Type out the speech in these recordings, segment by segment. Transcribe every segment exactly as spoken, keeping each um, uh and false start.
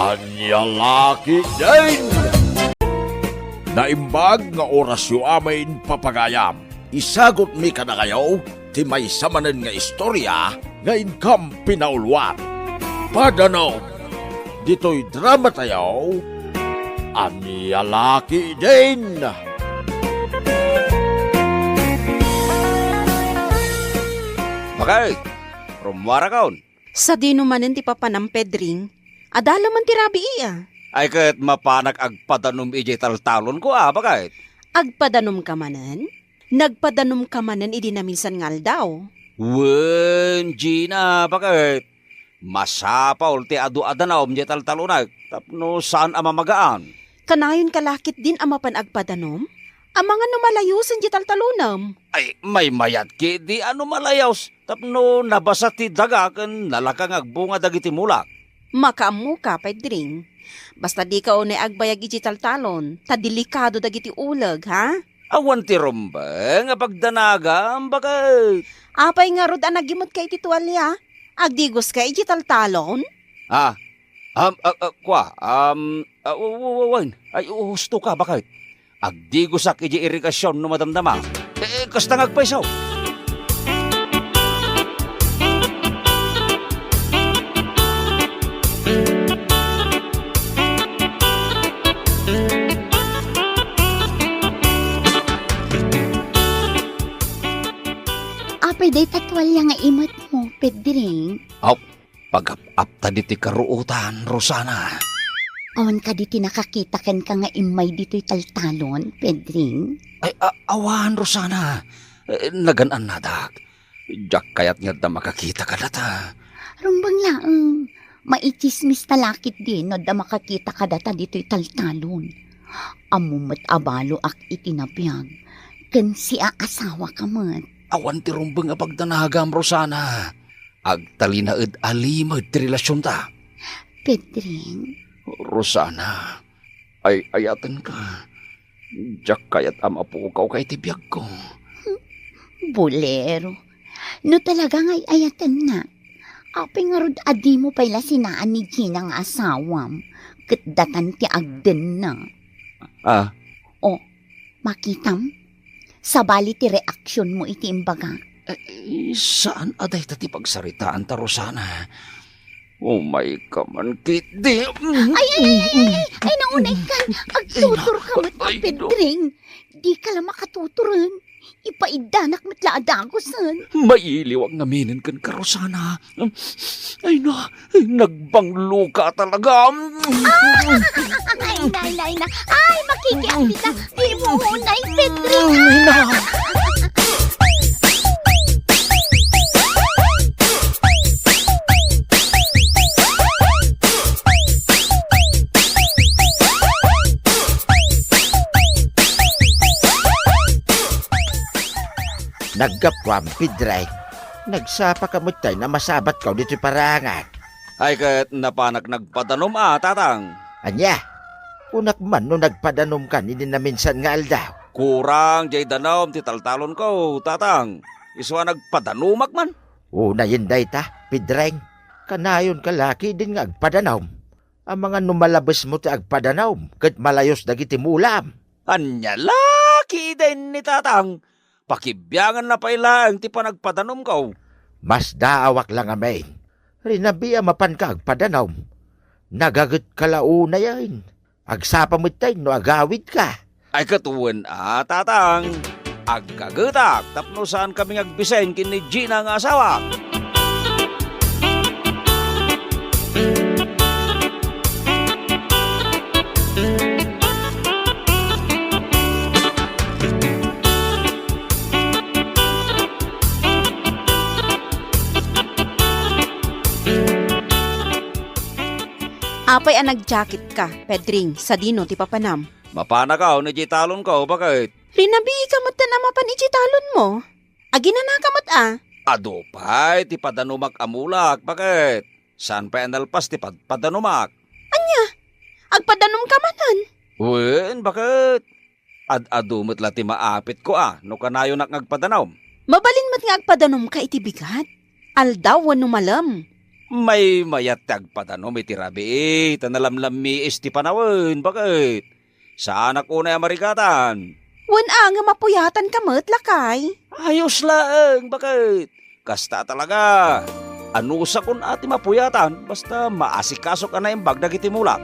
Ania la ketdin? Naimbag nga orasyo amin, papagayam. Isagutmi kadakayo ti maysa manen nga istoria nga inkam pinauloan. Padanom. Ditoy dramatayo, Ania la ketdin? Bakit? Rummuarakon? Sadino manen ti papanam, Pedring? Adda man ti rabii a. Ay, ket mapanak agpadanom idiay taltalonko a, bakit? Agpadanomka manen? Nagpadanomka manen idi naminsan nga aldaw? Wen, Gina, bakit? Masapul ti adu a danom diay taltalonek tapno saan a mamagaan. Kanayonka la ketdin a mapan agpadanom? Amangan no malayosen diay taltalonem. Ay, maymayat ketdi a no malayos tapno nabasa ti daga ken nalaka nga agbunga dagiti mulak. Makaammoka, Pedring. Basta dika unay agbayag idiay taltalon, ta delikado dagiti uleg, ha? Awan ti rumbeng a pagdanagam, bakit? Apay ngarud a nagimetka iti tualia? Agdigoska idiay taltalon? Ah, um, ah, ah, kua, um, ah, wa-, wa-, wa-, wen. Ay, husto ka, bakit? Agdigosak idiay irigasion no madamdama. Eh, kasta nga agpayso. Apay dayta tualia nga imetmo, Pedring? Aw, pagap-apta ditoy karuotan, Rosana. Awan kadi ti nakakita kenka nga immay ditoy taltalon, Pedring? Ay, a-, awan, Rosana. Eh, nagan-annadak. Diak kayat nga adda makakita kadata. Rumbeng laeng. Maitsismis ta la ketdi no adda makakita kadata ditoy taltalon. Ammom met a baloak iti nabiag, ken siaasawaka met. Awan ti rumbeng a pagdanagam, Rosana. Agtalinaed a limed ti relasionta. Pedring? Rosana, ay-ayatenka. Diak kayat a mapukawka iti biagko. Bolero. No talaga nga ay-ayatenna, apay ngarud a dimo pay la sinaan ni Gina nga asawam, ket datan ti agdenna? Ah. O, makitam? Sabali ti reaksionmo iti imbagak. Eh, saan a dayta ti pagsaritaanta, Rosana. Umayka man ketdi. Ay, ay, ay, ay, ay, ay, naunaykan. Agtuturka met a, Pedring. Dika la makatuturen. Ipaiddanak met la a dagusen. Mailiwak ngaminen kenka, Rosana. Ay na, nagbangloka talaga. Ah! Ay, nay, nay, nay. Ay, makikiam dita. Di mo unay, Pedring. Ay, na. Naggapuam, Pedring. Nagsapaka met tay a masabatko ditoy paraangan. Ay, ket napanak nagpadanom a, Tatang. Ania? Kunak man no nagpadanomkan idi naminsan nga aldaw. Kurang diay danom ti taltalonko, Tatang. Isu a nagpadanomak man. Unayen dayta, Pedring. Kanayonka la ketdin nga agpadanom. Amangan no malabesmo ti agpadanom ket malayos dagiti mulam. Ania la ketdin ni Tatang? Pakibianganna pay laeng ti panagpadanomko. Masdaawak la ngamin. Rinabii a mapanka agpadanom. Nagagetka la unayen. Agsapa met tay no agawidka. Ay, ket wen a, Tatang. Aggagetak tapno saankami nga agbiseng ken ni Gina nga asawak. Apay a nagjaketka, Pedring, sadino ti papanam? Mapanaka idiay talonko, bakit? Rinabiika met a mapan idiay talonmo. Aginanaka met a. Adu pay ti padanomak a mulak, bakit? Saan pay a nalpas ti padpadanomak. Ania? Agpadanomka manen? Wen, bakit? Ad-adu met la ti maapitko a no kanayonak nga agpadanom. Mabalin met nga agpadanomka iti bigat, aldaw wenno malem. Maymayat ti agpadanom iti rabii, ta nalamlammiis ti panawen, baket. Saanak unay a marigatan. Wen a, ngem mapuyatanka met, lakay. Ayos laeng, baket. Kasta talaga. Anusakon a ti mapuyatan, basta maasikasok a naimbag dagiti mulak.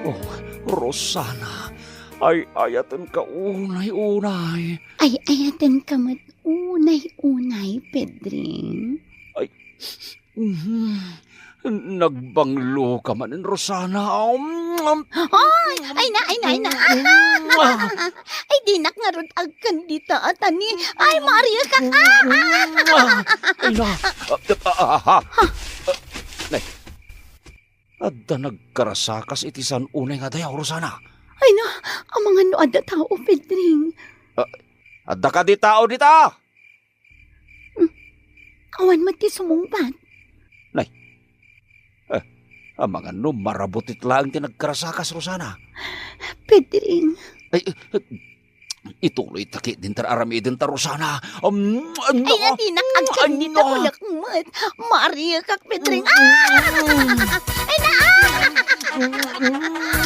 Oh, Rosana, ay-ayatenka unay-unay. Ay-ayatenka met unay-unay, Pedring. Ay, mhm. Nagbangloka manen, Rosana. Um, um, Ay, ay na, ay na, ay na. Mm. Ay, dinak ngarud agkan dita, atani. Ay, Maria ka. Ah, ah. Ay na. Ah, ah, ah, ah. Nay, adda nagkarasakas iti saan unay nga dayaw, Rosana. Ay na, amangan no adda tao, Pedring. Ah, adda kadi tao dita? Hmm. Awan met ti sumungbat. Nay. Eh, amangan no marabutit laeng ti nagkarasakas, Rosana. Pedring. Ay, eh, eh, ituloy ta ketdin ti ar-aramidenta, Rosana. Um, ay, no. Ay, nadinak agkan dita, no. Kunak met. Maria kak, Pedring. Ah! Mm. Ay, na!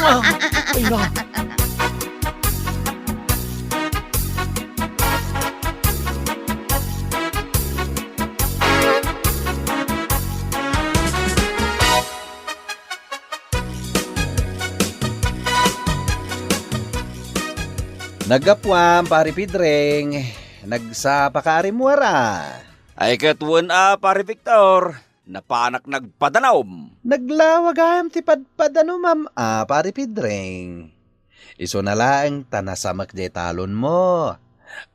Ah! Mm. Ay, na. Naggapuam, Pari Pedring. Nagsapaka a rimmuar a? Ay, ket wen a, Pari Victor. Napanak nagpadanom. Naglawa gayam ti padpadanumam a, Pari Pedring. Isuna laeng ta nasamek diay talonmo.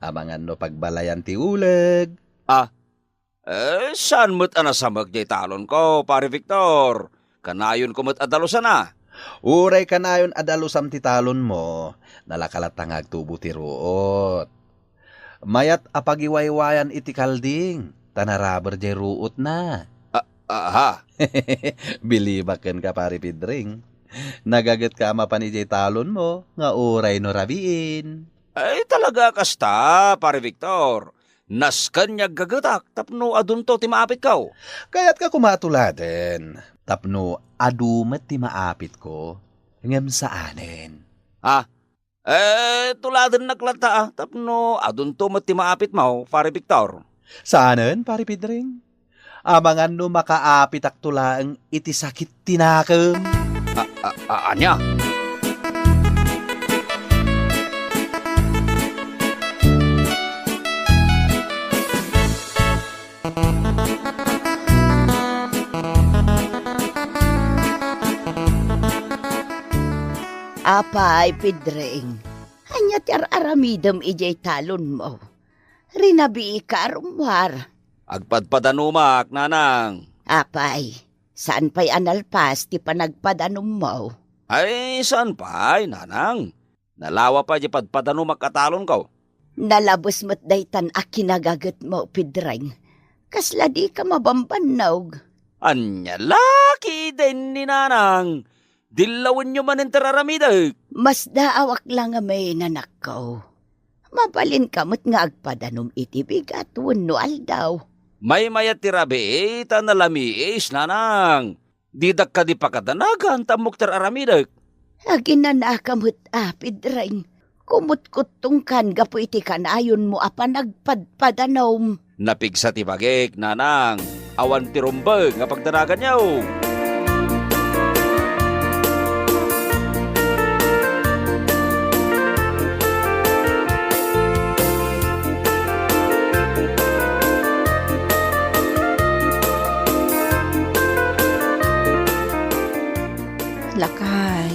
Amangan no pagbalayan ti uleg. Ah, eh, saan met a nasamek diay talonko, Pari Victor? Kanayonko met a dalusana. Uray kanayon a dalusam ti talonmo, nalaka latta nga agtubo ti ruot. Mayat a pagiwaywayan iti kalding, ta naraber diay ruotna. A-, aha. Bilibak kenka, Pari Pedring. Nagagetka a mapan idiay talonmo nga uray no rabiin. Ay, talaga a kasta, Pari Victor. Nasken nga aggagetak tapno adunto ti maapitko. Kayatka koma a tuladen tapno adu met ti maapitko, ngem saanen. Ha? Eh, tuladennak latta, ah, tapno adunto met ti maapitmo, Pari Victor. Saanen, Pari Pedring? Amangan no makaapitakto laeng iti sakit ti nakem. A-, a-, a-, ania? Apay, Pedring, ania ti ar-aramidem idiay talonmo? Rinabiika a rummuar. Agpadpadanomak, nanang. Apay, saan pay a nalpas ti panagpadanommo? Ay, saan pay, nanang. Nalawa pay ti padpadanomak a talonko. Nalabes met daytan a kinagagetmo, Pedring. Kasla dika mabambannog. Ania la ketdin ni nanang? Dillawenyo manen ti ar-aramidek. Masdaawak la ngamin, anakko. Mabalinka met nga agpadanom iti bigat wenno aldaw. Maymayat ti rabii ta nalamiis, nanang. Didak kadi pakadanagan ta ammok ti ar-aramidek. Aginanaka met, a, Pedring. Kumutkuttonkan gapu iti kanayonmo a panagpadpadanom. Napigsa ti bagik, nanang. Awan ti rumbeng a pagdanaganyo. Lakay.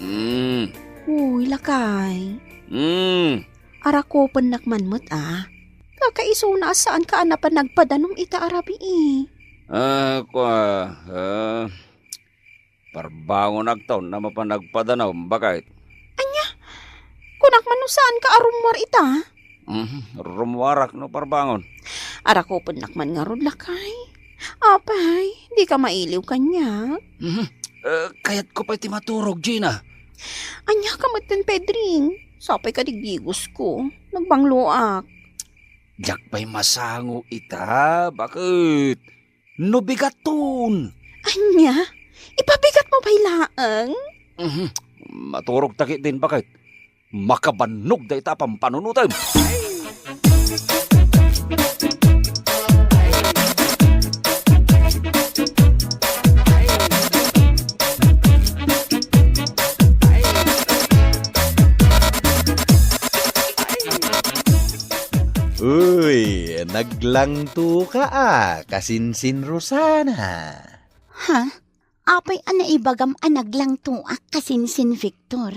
Mm. Uy, lakay. Mm. Arakupennak man met, a. Kakaisuna a saanka a napan nagpadanom ita a rabii. Ah, kua, ah, parbangonakto no mapan nagpadanom, baket. Ania? Kunak man no saanka a rummuar ita? Mhm, rummuarak no parbangon. Arakupennak man ngarud, lakay. Apay, dika mailiw kaniak? Mhm. Eh, kayatko pay ti maturog, Gina. Ania ka metten, Pedring? Sapay ka digdigosko. Nagbangloak. Diak pay masango ita, baket? No bigaton. Ania? Ipabigat mo pay laeng? Mhm. Maturog ta ketdin, baket? Makabannog dayta a pampanunotem. Uy, naglangto ka a, kasinsin Rosana. Ha? Apay a naibagam a naglangtoak kasinsin Victor?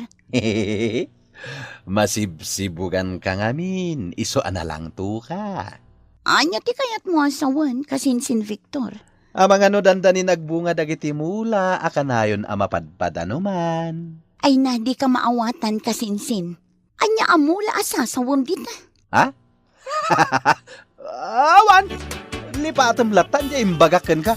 Masibsibugan ka ngamin, isu a nalangto ka. Ania ti kayatmo a sawen, kasinsin Victor? Amangan no dandani nagbunga dagiti mula a kanayon a mapadpadanuman. Ay na, di ka maawatan, kasinsin. Ania a mula a sasawem dita? Ha? Awan! Lipatem latta, ania imbagak kenka?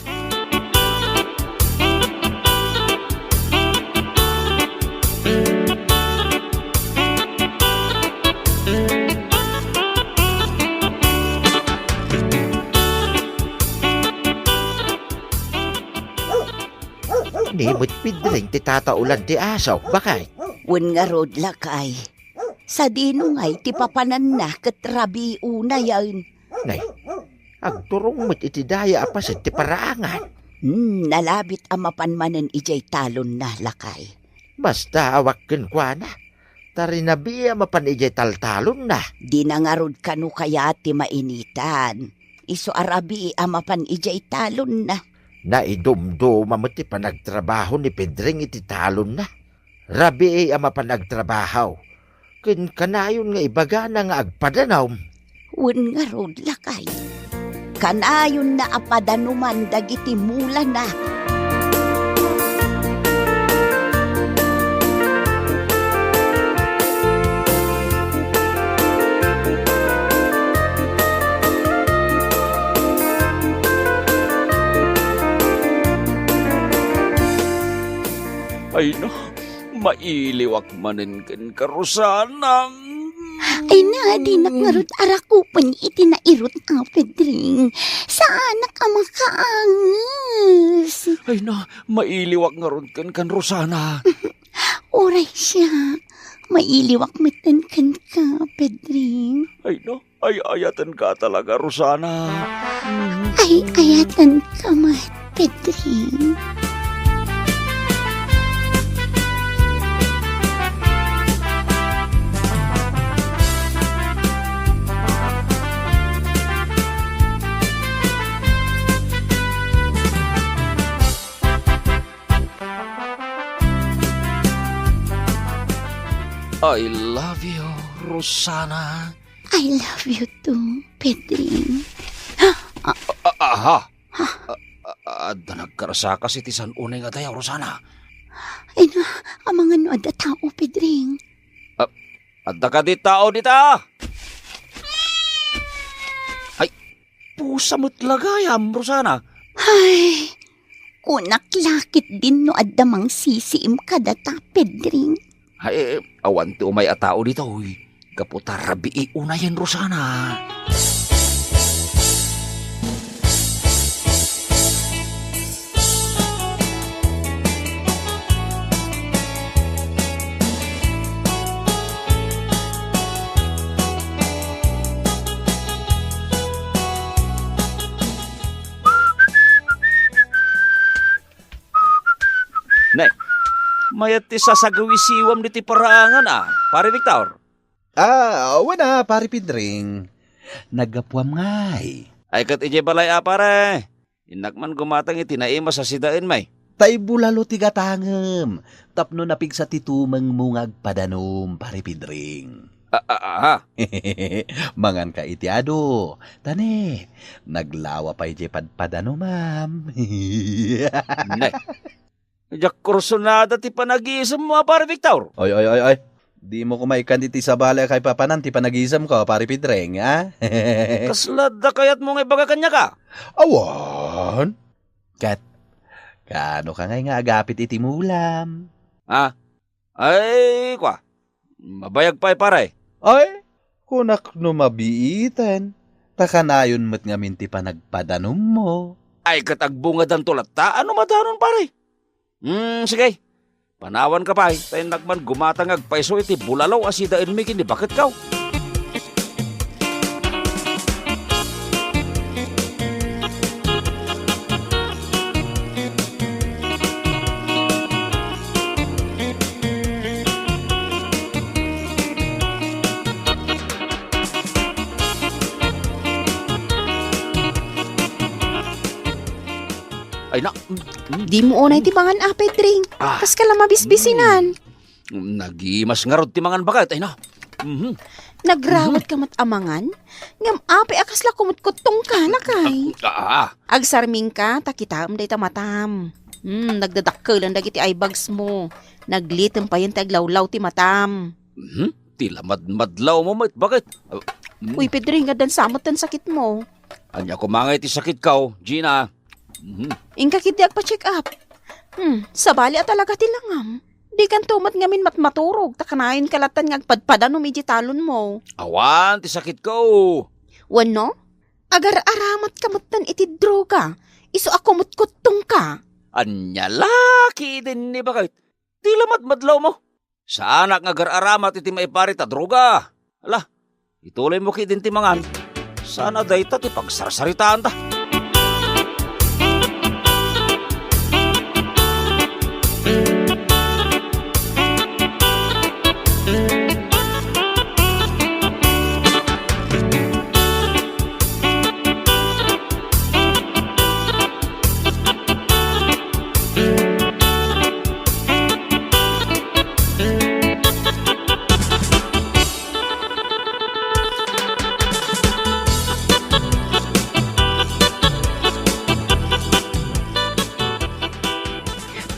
Ni met Pedring ti tataulan ti aso, baket? Wen ngarud, lakay. Sadino ngay ti papananna ket rabii unayen? Nay, agturong met iti daya a paset ti paraangan. Hmm, nalabit a mapan manen idiay talonna, lakay. Basta awak kenkuana, ta rinabii a mapan idiay taltalonna. Dina ngarud kano kayat ti mainitan. Isu a rabii a mapan idiay talonna. Naidumduma met ti panagtrabaho ni Pedring iti talonna. Rabii a mapan agtrabaho, ken kanayon nga ibagana nga agpadanum. Wen ngarud, lakay, kanayonna a padanuman dagiti mulana. Ay na, mailiwak manen kenka, Rosana. Ay na, dinak ngarud arakupen iti nairut a Pedring. Saanak a makaanges. Ay na, mailiwak ngarud kenkan, Rosana. Uray siak, mailiwak metten kenka, Pedring. Ay na, ay-ayatenka talaga, Rosana. Ay-ayatenka met, Pedring. I love you, Rosana. I love you too, Pedring. A-, a-, aha? A-, a-, adda nagkarsakas iti san-unay nga dayaw, Rosana. Ay na, amangan no adda tao, Pedring. A-, adda kadi tao dita? Ay, pusa met la gayam, Rosana. Ay, kunak la ketdin no adda mangsisiim kadata, Pedring. Ay, awan ti umay a tao ditoy. Gapu ta rabii unayen, Rosana. Ne, mayat ti sasagawisiwam ditoy paraangan a, Pare Victor? Ah, wen a, Pare Pedring. Naggapuam ngay. Ay, ket idiay balay a, pare. Innak man gumatang iti naimas a sidaen, may. Tay bulalo ti gatangem, tapno napigsa ti tumengmo nga agpadanum, Pare Pedring. A-, a-, aha? Manganka iti adu. Ta ne, naglawa pay diay padpadanumam. Ne. Diak kursunada ti panagisemmo a, Pare Victor. Ay, ay, ay, ay. Dimo koma ikkan iti sabali a kaipapanan ti panagisemko, Pari Pedring, a? Kasla adda kayatmo nga ibaga kaniak, a? Awan. Ket, kaano ka ngay nga agapit iti mulam? A? Ay, kua. Mabayag pay, pare. Ay, kunak no mabiiten, ta kanayon met ngamin ti panagpadanummo. Ay, ket agbungadanto latta, a no madanon, pare. Hmm, sige. Panawanka pay, ta innak man gumata nga agpayso iti bulalo a sidaenmi ken ni baketko. Ay, na, mm, mm. Dimo unay ti mangan, a, Pedring. Ah. Kaska la mabisbisinan. Mm. Nagimas ngarud ti mangan, baket, ay na. Mhm. Nagrawat ka met a mangan? Ngem apay a kasla kumutkuttongka, lakay? Ah, ah, ah. Agsarmingka, ta kitaem dayta matam. Hmm, nagdadakkelen dagiti eye bags mo. Naglitem payen ti aglawlaw ti matam. Mhm. Ti lamadmadlaw mo met, baket? Ah, mm. Uy, Pedring, addan sa met ti sakit mo. Ania koma nga iti sakitko, Gina? Mhm. Inka ketdi agpa-check up. Hmm, sabali a talaga ti langam. Dikanto met ngamin matmaturog, ta kanayonka lattan nga agpadpadanom iti talonmo. Awan ti sakitko. Wenno, agar-aramatka metten iti droga, isu a kumutkuttongka. Ania la ketdin ni baket? Ti lamadmadlaw mo. Saanak nga agar-aramat iti maiparit a droga. Ala, ituloy mo ketdin ti mangan. Saan a dayta ti pagsarsaritaanta.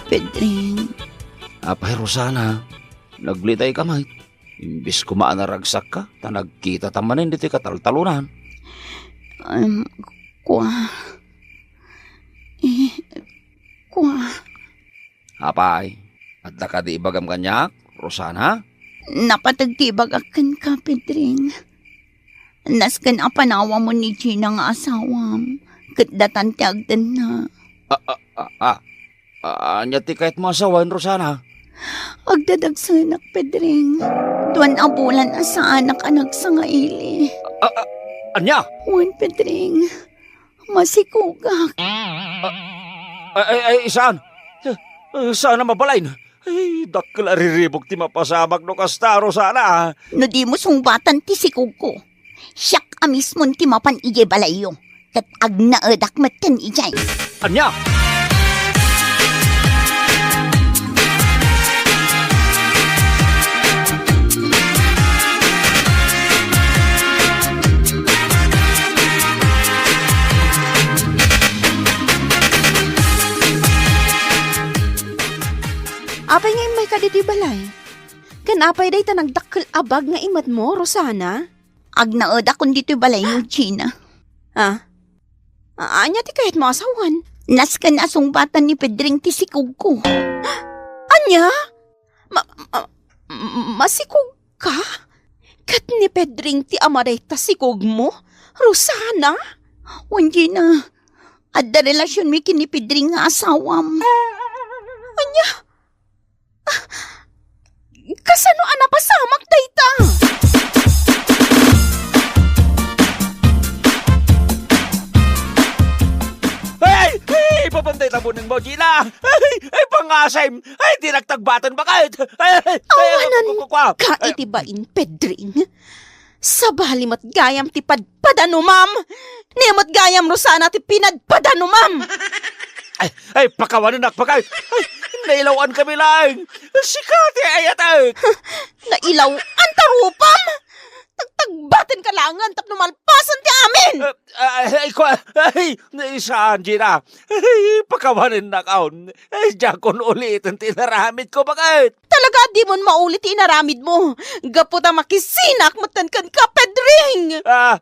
Pedring. Apay, Rosana, naglitayka met. Imbes koma a naragsakka, ta nagkitata manen ditoy kataltalonan. Em, kua. Eh, kua. Apay, adda kadi ibagam kaniak, Rosana? Napateg ti ibagak kenka, Pedring. Nasken a panawamon ni Gina nga asawam, ket datan ti agdenna. Ah, ah, ah, ah. Ah, ania ti kayatmo a sawen, Rosana? Agdadagsenak, Pedring. Duan a bulan a saanak a nagsangaili. Ah, ah, ania? Wen, Pedring. Masikogak. Ah, ay, ay, ay, saan? Ah, saan a mabalin? Ay, dakkel a riribuk ti mapasamak no kasta, Rosana, ah. No dimo sungbatan ti sikogko, siak a mismon ti mapan idiay balayyo, ket agnaedak metten idiay. Ania? Apay nga immayka ditoy balay? Ken apay dayta nagdakkel a bag nga imatmo, Rosana? Agnaedakon ditoy balayyo, Gina. Ah? A-, ania ti kayatmo a sawen? Nasken a sungbatan ni Pedring ti sikogko. Ania? Ma-, ma-, masikogka? Ket ni Pedring ti ama dayta sikogmo, Rosana? Wen, Gina. Adda relasionmi ken ni Pedring nga asawam. Ania? Ah, kasano a napasamak dayta? Ay, ay, ay, ipapantay ta buneng mo, Gina. Ay, ay, pangasim. Ay, di nagtagbaton bakit? Ay, ay, ay, ay, awanan kua, kua, kua. Ka iti bain, Pedring. Sabali met gayam ti padpadanumam. Ni met gayam, Rosana, ti pinadpadanumam. Ay, ay, pakawanenak, pakaw-, ay, nailawan kami laeng. Sika ti ayatek. Nailawan ta rupam? Tagtagbatenka laengen tapno malpasen ti amin! Ah, ah, ay, kua-, ay, saan, Gina? Ay, pakawanennakon. Ay, diakon uliten ti inaramidko, baket. Talaga, dimon maulit ti inaramidmo. Gapu ta makisinak metten kenka, Pedring! Ah,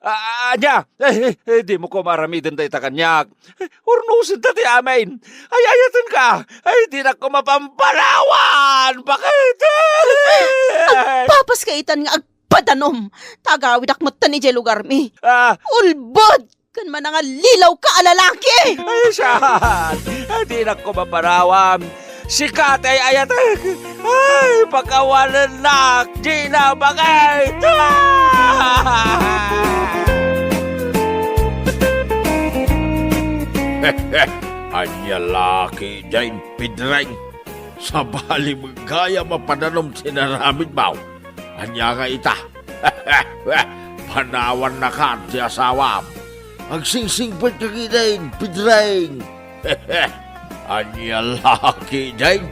ah, ania? Ay, ay, ay, dimo koma aramiden dayta kaniak. Urnosenta ti amin. Ay, ayatenka. Ay, dinak koma pampanawan. Baket? Agpapaska itan nga agpadanom. Ta agawidak metten idiay lugarmi. Ah. Ulbod! Ken manangalilawka a lalaki! Ay, saan? Ay, dinak koma panawan. Sika ti ay-ayatek. Ay, pakawanennak, Gina, baket! Ah! Ania la ketdin, Pedring? Sabali met gayam a padanom ti inaramidmo. Ania nga ita? Panawannakan ti asawam. Agsingsingpet ka ketdin, Pedring. Ania la ketdin?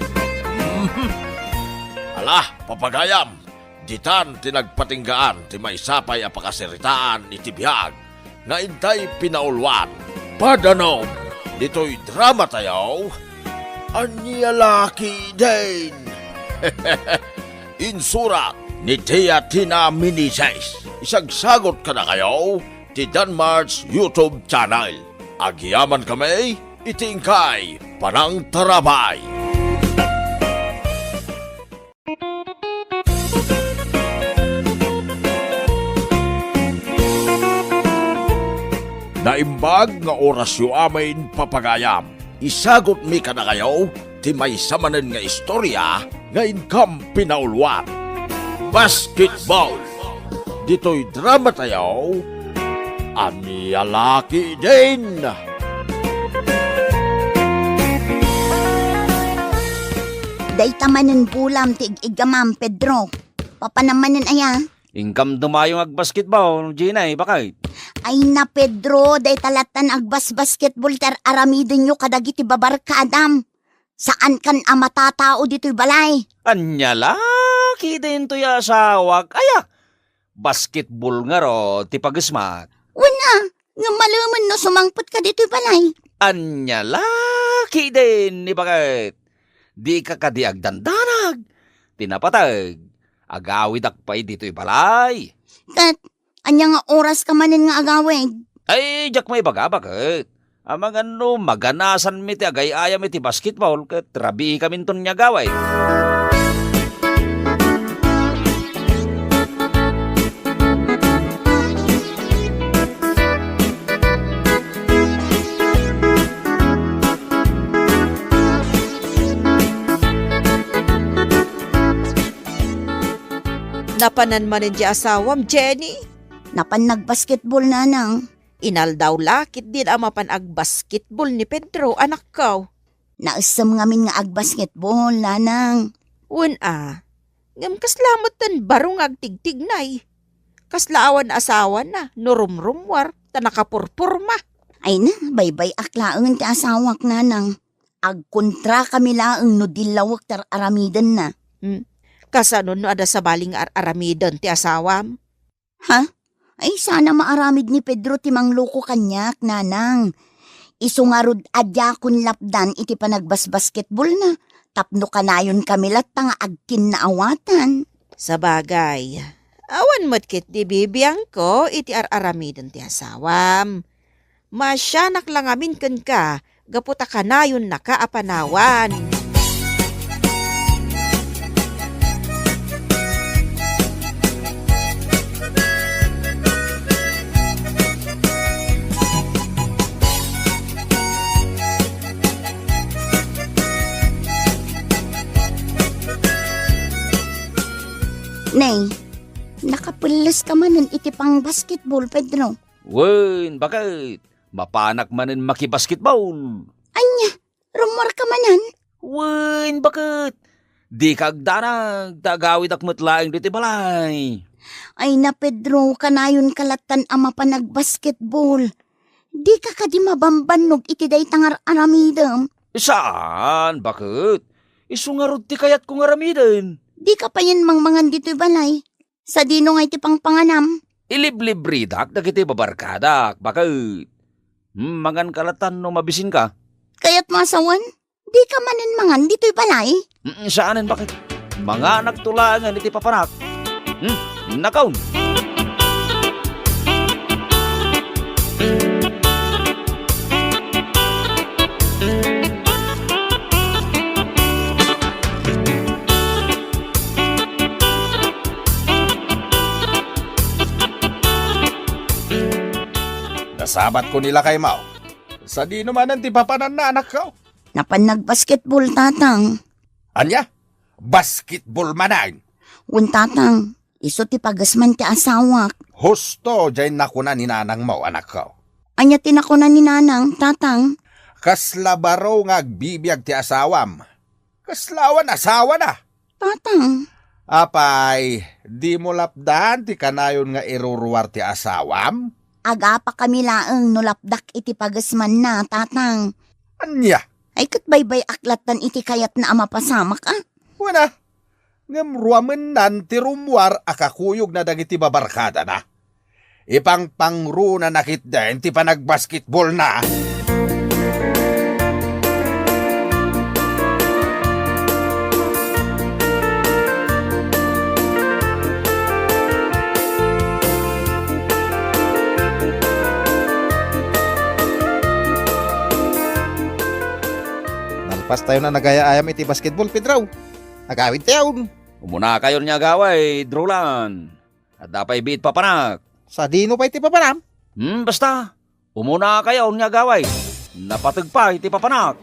Ala, papagayam, ditan ti nagpatinggaan ti maysa pay a pakasaritaan iti biag nga intay pinauluan. Padanom ditoy dramatayo, Ania la ketdin? Insurat ni Tia Tina Meneses. Isagsagot kadakayo ti Danmar's YouTube channel. Agyamankami iti inkay panangtarabay. Naimbag nga orasyo amin, papagayam. Isagutmi kadakayo ti maysa manen nga istoria nga inkam pinauluan. Basketball. Ditoy dramatayo, Ania la ketdin? Dayta manen bulam ti ig-igamam, Pedro. Papanam manen aya? Inkam dumayo nga agbasketball, Gina, eh, baket? Ay na, Pedro, dayta latta nga agbasbasketball ti ar-aramidenyo kadagiti babarkadam. Saankan a matatao ditoy balay. Ania la ketdin toy asawak? Aya, basketball ngarud ti pagesmak. Wen a, ngem malemen no sumangpetka ditoy balay. Ania la ketdin, baket? Dika kadi agdandanag? Ti napateg, agawidak pay ditoy balay. Ket ania nga oraska manen nga agawid? Ay, diak maibaga, baket. Amangan no maganasanmi ti agay-ayam iti basketball ket rabiikaminton nga agawid. Napanan manen ti asawam, Jenny? Napan nagbasketball, nanang. Inaldaw la ketdin a mapan agbasketball ni Pedro, anakko. Naessem ngamin nga agbasketball, nanang. Wen a, ngem kasla metten baro nga agtigtignay. Kasla awan asawana no rumrummuar ta nakapurpurma. Ay na, baybay-ak laeng ti asawak, nanang. Agkontrakami laeng no dillawek ti ar-aramidenna. Hmm. Kasano no adda sabali nga ar-aramiden ti asawam? Ha? Ay, sana maaramid ni Pedro ti mangloko kaniak, nanang. Isu ngarud a diakon lapdan iti panagbasbasketballna, tapno kanayonkami latta nga agkinnaawatan. Sabagay, awan met ketdi bibiangko iti ar-aramiden ti asawam. Maasianak la ngamin kenka gapu ta kanayonnaka a panawan. Nay, nakapelleska manen iti pangbasketball, Pedro? Wen, baket. Mapanak manen makibasketball. Ania, rummuarka manen? Wen, baket. Dika agdanag, ta agawidak met laeng ditoy balay. Ay na, Pedro, kanayonka lattan a mapan agbasketball. Dika kadi mabambannog iti dayta nga ar-aramidem? Saan, baket? Isu ngarud ti kayatko nga aramiden. Dika payen mangmangan ditoy balay. Sadino nga iti pangpanganam? Iliblibridak dagiti babarkadak, baket. Hmm, manganka latta no mabisinka. Kayatmo a sawen? Dika manen mangan ditoy balay? Mm, saanen, baket. Manganakto laengen iti papanak. Hmm, nakaon. Nasabatko ni lakaymo. Sadino manen ti papananna, anakko? Napan nagbasketball, tatang. Ania? Basketball manen? Wen, tatang. Isu ti pagesman ti asawak. Husto, diay nakuna ni nanangmo, anakko. Ania ti nakuna ni nanang, tatang? Kasla baro nga agbibiag ti asawam. Kasla awan asawana. Tatang. Apay, dimo lapdan ti kanayon nga iruruar ti asawam? Agapakami laeng no lapdak iti pagesmanna, tatang. Ania? Ay, ket baybay-ak lattan iti kayatna a mapasamak, a? Wen a, ngem ruamennan ti rummuar a kakuyogna dagiti babarkadana. Ipangpangrunana ketdin ti panagbasketballna. Nalpastayon a nagay-ayam iti basketball, Pedro. Agawidtayon. Umunakayon nga agawid, Roland. Adda pay biit papanak. Sadino pay ti papanam? Hmm, basta. Umunakayon nga agawid. Napateg pay ti papanak.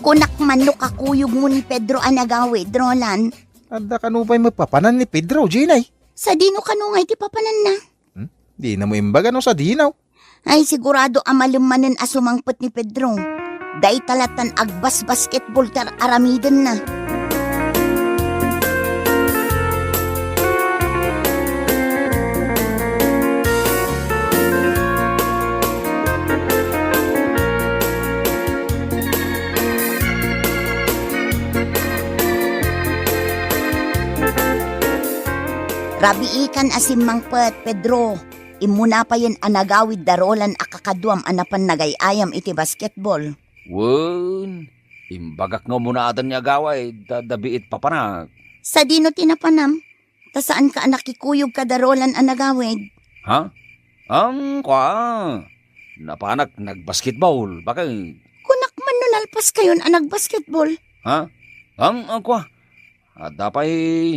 Kunak man no kakuyogmo ni Pedro a nagawid, Roland. Adda kano pay mapapanan ni Pedro, Jenay? Sadino kano nga iti papananna? Hmm? Dinamo imbaga no sadino. Ay, sigurado a malem manen a sumangpet ni Pedro. Dayta lattan agbasbasketball ti ar-aramidenna. Rabiikan a simmangpet, Pedro. Immuna payen a nagawid da Roland a kakaduam a napan nagay-ayam iti basketball. Wen, imbagak nga umuna adayo nga agawid, ta adda biit papanak. Sadino ti napanam? Ta saanka a nakikuyog kada Roland a nagawid? Ha? Am, kua. Napanak nagbasketball, baket. Kunak man no nalpaskayon a nagbasketball. Ha? Am, ah, kua. Adda pay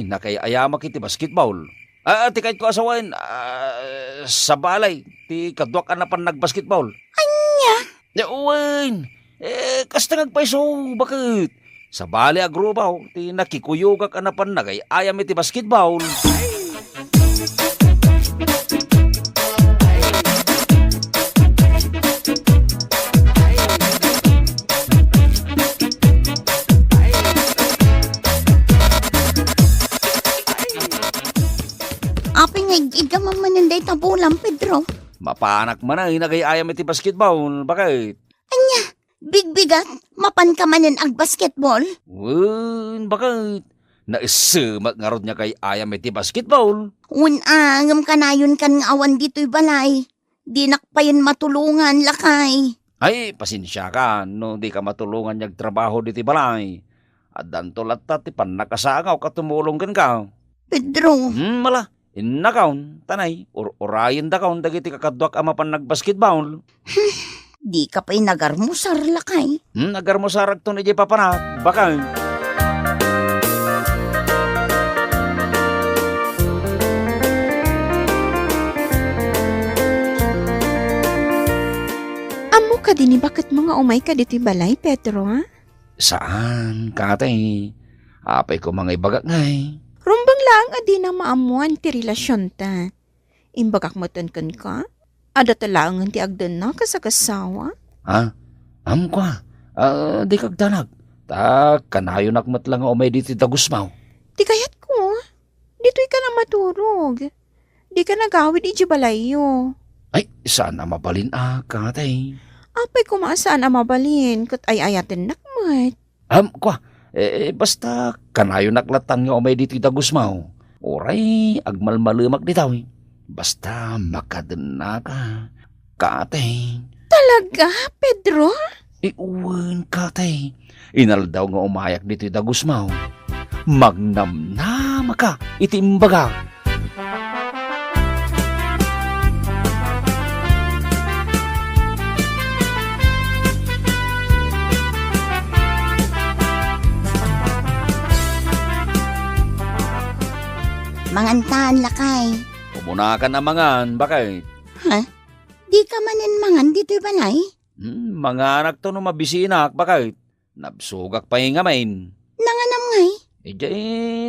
nakay-ayamak iti basketball. Ah, ti kayatko a sawen, ah, sabali ti kaduak a napan nagbasketball. Ania? Ya, wen. Eh, kasta nga agpayso, baket. Sabali a grupo ti nakikuyogak a napan nagay-ayam iti basketball. Apay nga ig-igam manen dayta bolam, Pedro? Mapanak man ay nagay-ayam iti basketball, baket. Ania? Bigbigat, mapanka manen agbasketball? Wen, baket. Naissemak ngarud nga agay-ayam iti basketball. Wen a, ngem kanayonkan nga awan ditoy balay. Dinak payen matulongan, lakay. Ay, pasensiakan no dika matulongan nga agtrabaho ditoy balay. Addanto latta ti pannakasangaw a tumulong kenka. Pedro. Hmm, mala. Innakon, tanay, ur-urayendakon dagiti kakaduak a mapan nagbasketball. Dika pay nagarmusar, lakay. Hmm, nagarmusarakton idiay papanak, baket. Ammo kadi ni baketmo nga umayka ditoy balay, Pedro, a? Saan, kate. Apay koma nga ibagak ngay? Rumbeng laeng a dina maammoan ti relasionta. Imbagak metten kenka, adda ta laengen ti agdennak a sagasawa. Ha? Am, kua, ah, dika agdanag. Ta kanayonak met la nga umay ditoy dagusmo. Ti kayatko, Ditoy ka na maturog. Di ka nagawid iti balayyo. Ay, saan a mabalin a, katay. Apay koma a saan a mabalin, ket ay-ayatennak met. Am, kua, eh, basta kanayonak lattan nga umay ditoy dagusmaw. Uray, agmalmalemak ditoy. Basta makadennaka, katay. Talaga, Pedro? Wen, katay. Inaldaw nga umayak ditoy dagusmaw, magnamnamaka iti imbagak. Mangantan, lakay. Umunakan a mangan, baket. Ha? Di ka manen mangan ditoy balay? Hmm, manganak to no mabisinak, baket. Nabsogak pay ngamin. Nanganam ngay? Idiay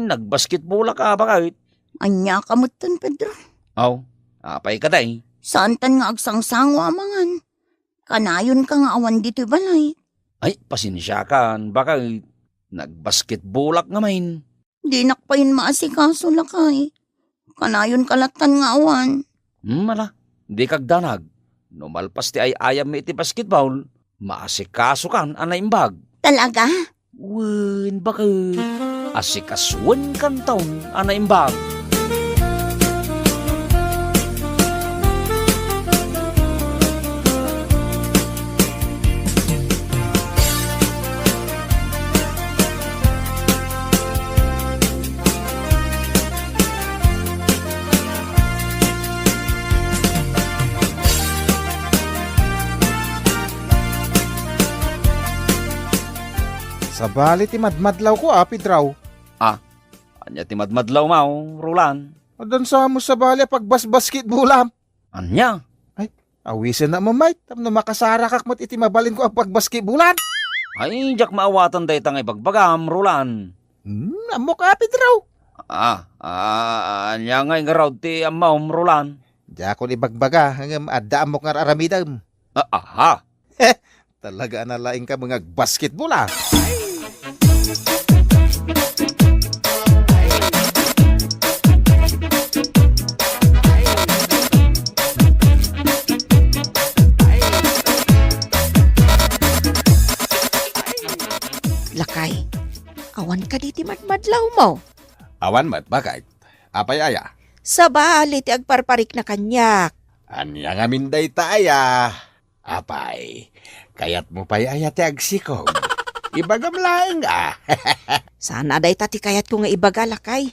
nagbasketbolak a, baket. Ania ka metten, Pedro? Aw, apay kadi? Saantan nga agsangsango a mangan. Kanayonka nga awan ditoy balay. Ay, pasensiakan, baket. Nagbasketbolak ngamin. Dinak pay maasikaso, lakay. Kanayonka lattan nga awan. Hmm, ala, dika agdanag. No malpas ti ay-ayammi iti basketball, maasikasokan a naimbag. Talaga? Wen, baket. Asikasuenkanton a naimbag. Sabali ti madmadlawko a, Pedro. Ah, ania ti madmadlawmo, Roland? Addan sa mo sabali a pagbasbasketbolam. Ania? Ay, awisennak met, tapno makasarakak met iti mabalinko a pagbasketbolan. Ay, diak maawatan dayta nga ibagbagam, Roland. Hmm, ammok a, Pedro. Ah, ah, ania nga ingarud ti ammom, Roland? Diakon ibagbaga, ngem adda ammok nga ar-aramidem. Ah, aha. Talaga a nalaingka nga agbasketball, ah. Lakay, awan kadi ti madmadlawmo? Awan met, baket. Apay aya? Sabali ti agparparikna kaniak. Ania ngamin dayta aya? Apay, kayatmo pay aya ti agsikog? Ibagam laeng, ah. Saan a dayta ti kayatko nga ibaga, lakay.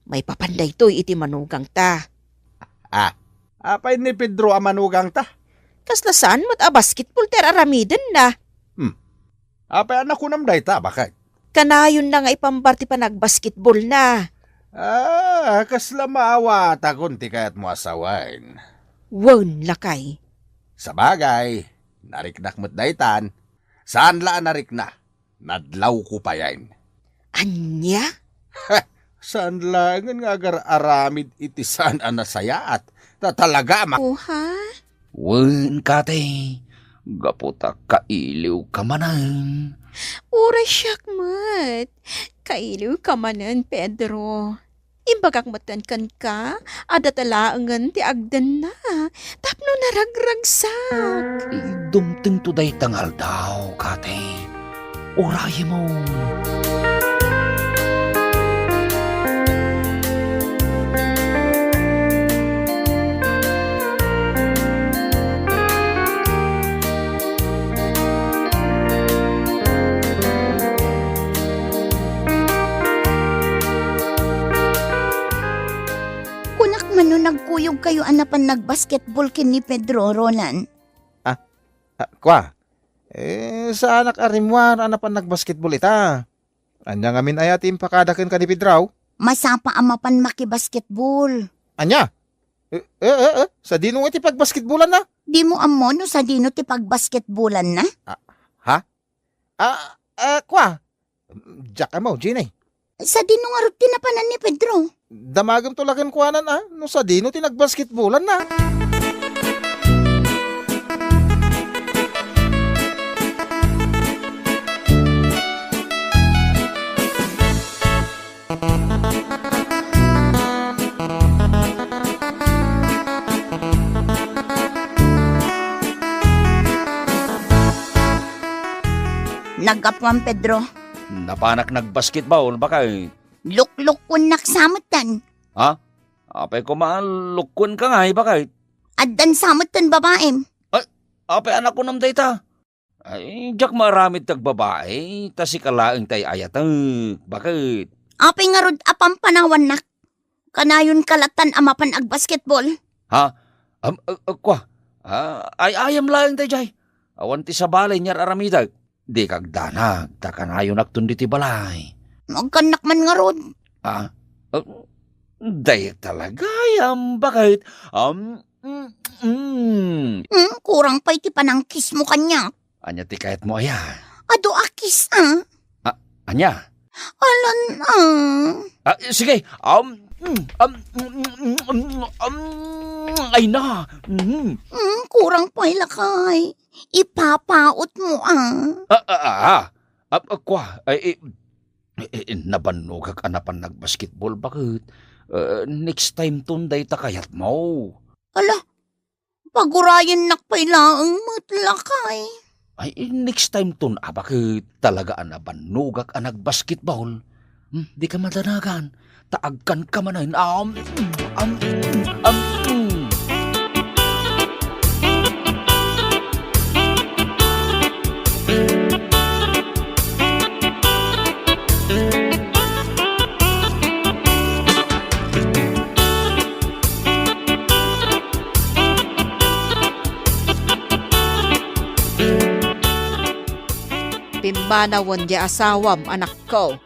Maipapan daytoy iti manugangta. Ah, apay ni Pedro a manugangta? Kasla saan met a basketball ti ar-aramidenna. Hmm. Apay a nakunam dayta, baket? Kanayonna nga ipambar ti panagbasketballna. Ah, kasla maawatakon ti kayatmo a sawen. Wen, lakay. Sabagay, nariknak met daytan. Saan la a narikna? Nadlawko payen. Ania? Saan laengen nga agar-aramid iti saan a nasayaat. Ta talaga a mak- Oha? Wen, kadi, gapu ta kailiwka manen. Uray siak met. Kailiwka manen, Pedro. Imbagak metten kenka, adda ta laengen ti agdenna tapno naragragsak. Dumtengto dayta nga aldaw, kadi. Uraymo. Kunak man no nagkuyogkayo a napan nagbasketball ken ni Pedro, Roland. Ah, ah, kua? Eh, saanak a rimmuar a napan nagbasketball ita. Ania ngamin aya ti impakada kenka ni Pedro? Masapa a mapan makibasketball. Ania? Eh, eh, eh, eh, sadino nga ti pagbasketballanna? Dimo ammo no sadino ti pagbasketballanna? Ah, ha? Ah, ah, kua? Diak ammo, Jenny. Sadino ngarud ti napanan ni Pedro? Damagem to la kenkuana, ah, no sadino ti nagbasketballanna. Naggapuam, Pedro. Napanak nagbasketball, bakit? Luklukkuennak sa metten. Ha? Apay koma, lukkuenka ngay, bakit? Addan sa metten babaem. Ay, apay a nakunam dayta? Ay, diak maaramid ti agbabae, ta sika laeng ti ay-ayatek. Bakit? Apay ngarud a pampanawannak? Kanayonka lattan a mapan agbasketball? Ha? Am, a, a, kua? Ah, ay-ayam laeng daydiay. Awan ti sabali nga ar-aramidek. Dika agdanag, ta kanayonakton ditoy balay. Agkannak man ngarud. Ah? Ah, dayta la gayam, bakit? Am, mm, mm. Hmm, kurang pay ti panangkismo kaniak. Ania ti kayatmo aya? Adu a kiss, ah. Ah, ania? Alan, ah. Ah, sige. Um, mm, um, mm, mm, mm, um, ay na. Mm. Hmm, kurang pay lakay. Ipapautmo, ah. Ah, ah, ah, ah. Ah, ah, kua, ay, eh, eh, eh, nabannogak a napan nagbasketball, bakit? Eh, next time ton dayta kayatmo. Ala, pagurayennak pay laeng met lakay. Ay, next time ton, a, bakit? Talaga a nabannogak a nagbasketball. Hmm, dika madanagan. Ta agkanka manen. Am, am, am. Pimmanawen ti asawam, anakko.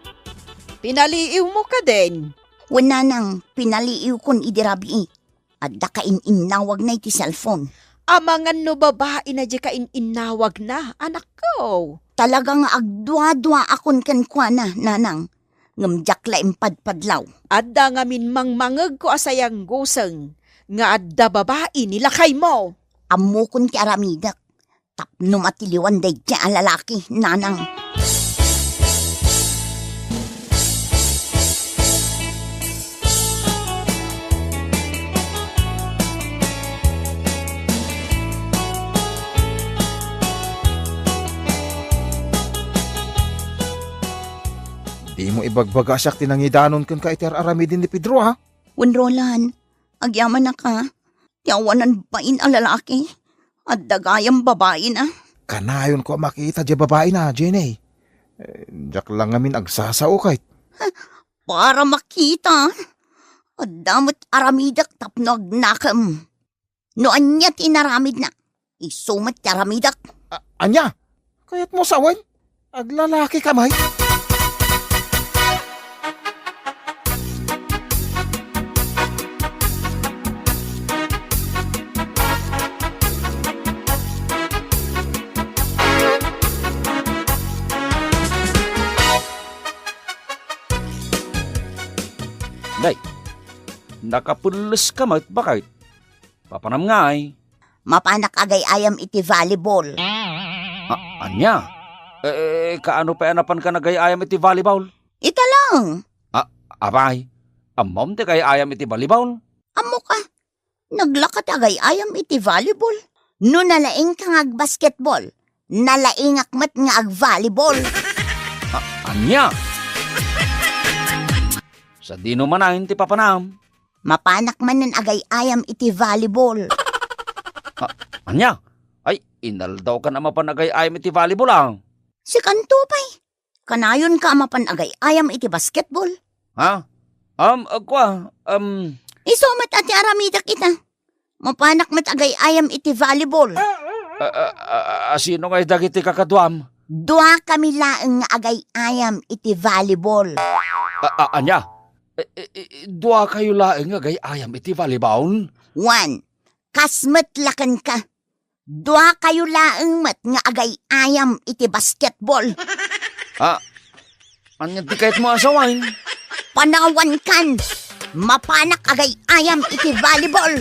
Pinaliiwmo kadin? Wen, nanang, pinaliiwkon idi rabii. Adda kain-innawagna iti cellphone. Amangan no babaina diay kain-innawagna, anakko. Talaga nga agduaduaakon kenkuana, nanang. Ngem diak la impadpadlaw. Adda ngamin mangmangegko a sayangguseng nga adda babai ni lakaymo. Ammokon ti aramidek. Tapno matiliwan daydiay a lalaki, nanang. Dimo ibagbaga a siak ti nangidanon kenka iti ar-aramiden ni Pedro, ha? Wen, Roland, agyamanak, a. Ti awanan bain a lalaki, adda gayam babaina. Kanayonko a makita diay babaina, Jenny. Eh, diak la ngamin agsasao, ket. Para makita, adda met aramidek tapno agnakem. No ania ti inaramidna, isu met ti aramidek. A-, ania? Kayatmo sawen? Aglalakika met? Nay, nakapelleska met, bakit? Papanam ngay? Mapanak agay-ayam iti volleyball. A-, ania? Eh, kaano pay a napanka nagay-ayam iti volleyball? Ita laeng. A-, apay, ammom ti agay-ayam iti volleyball? Ammok a, naglaka ti agay-ayam iti volleyball. No nalaingka nga agbasketball, nalaingak met nga agvolleyball. A-, ania? Sadino manen ti papanam? Mapanak manen agay-ayam iti volleyball. A-, ania? Ay, inaldawkan a mapan agay-ayam iti volleyball, a. Sikanto pay. Kanayonka a mapan agay-ayam iti basketball. Ha? Um, a, kua, um. Isu met a ti aramidek ita. Mapanak met agay-ayam iti volleyball. A, a, a, a, sino ngay dagiti kakaduam? Duakami laeng nga agay-ayam iti volleyball. A, a, ania? E, e, e, duakayo laeng nga agay-ayam iti volleyball? Wen, kas met la kenka. Duakayo laeng met nga agay-ayam iti basketball. A, ania ti kayatmo a sawen? Panawankan! Mapanak agay-ayam iti volleyball!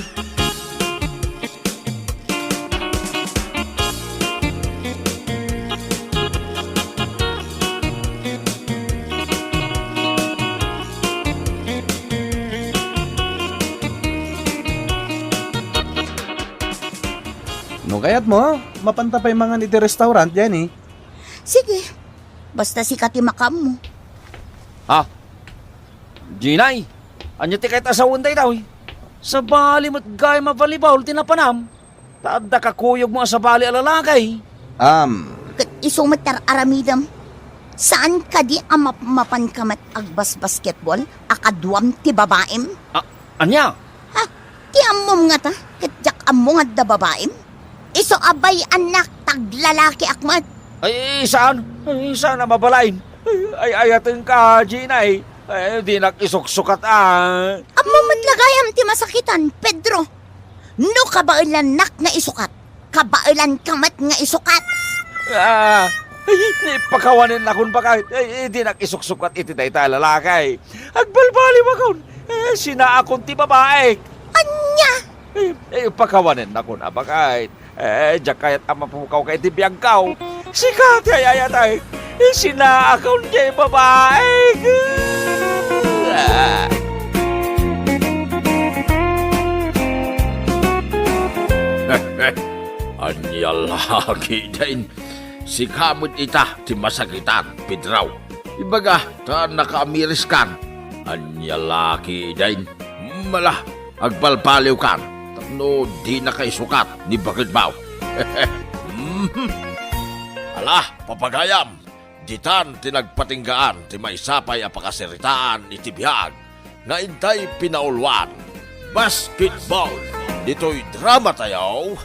No kayatmo, mapanta pay mangan iti restaurant, Jenny. Sige, Basta sika ti makaammo. Ha? Jinay, ania ti kayat a sawen daytoy? Sabali met gayam a volleyball ti napanam. Ta adda kakuyogmo a sabali a lalaki. Am. Ket isu met ti ar-aramidem. Saan kadi a mapmapanka met agbasbasketball a kaduam ti babaim? A-, ania? Ha? Ti ammom ngata, ket diak ammo nga adda babaim? Isu a bay-annak, taglalakiak met. Ay, saan? Ay, saan a mabalain? Ay, ay, ayatenka, Jinay. Ay, dinak isuksukat, ah. Ammom met la gayam ti masakitan, Pedro. No kabaelannak nga isukat, kabaelanka met nga isukat. Ah, ay, ipakawanennakon, baket. Ay, dinak isuksukat iti dayta a lalaki. Agbalbaliwakon. Eh, sinaakon ti babaek. Ania? Eh, eh, pakawanennakon a, baket. Eh, diak kayat a mapukawka iti biagko. Sika ti ay-ayatek. Eh, sinaakon ti babaek. Ah. Ania la ketdin? Sika met ita ti masakitan, Pedro. Ibaga ta nakaamiriskan. Ania la ketdin? Mala, agbalbaliwkan tapno dinaka isukat ni baketmo. Mhm. Ala, papagayam, ditan ti nagpatinggaan ti maysa pay a pakasaritaan iti biag nga intay pinauluan, basketball. Ditoy dramatayo,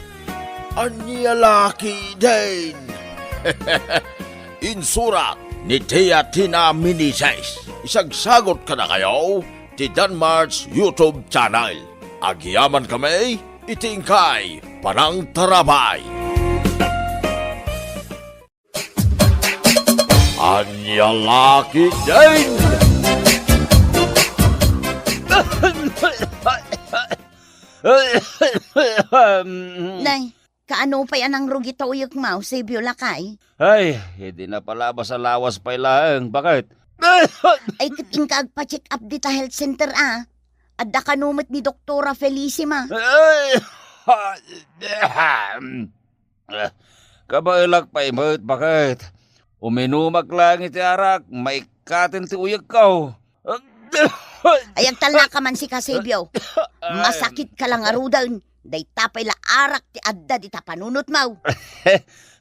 Ania la ketdin? Insurat ni Tia Tina Meneses. Isagsagut kadakayo ti Danmar's YouTube channel. Agyamankami iti inkay panangtarabay. Ania la ketdin? Nay, kaano pay a nangrugi ta uyekmo, Eusebio lakay? Ay, idi napalabas a lawas pay laeng, baket. Ay, ket inka agpa-check up dita health center, a. Adda kano met ni Doktora Felicima. Ay, Ah, kabaelak pay met, baket. Uminumak laeng iti arak, maikkaten ti uyekko. Ay, agtalnaka man sika, Sebio. Ay. Masakitka la ngaruden. Dayta pay la arak ti adda dita panunotmo.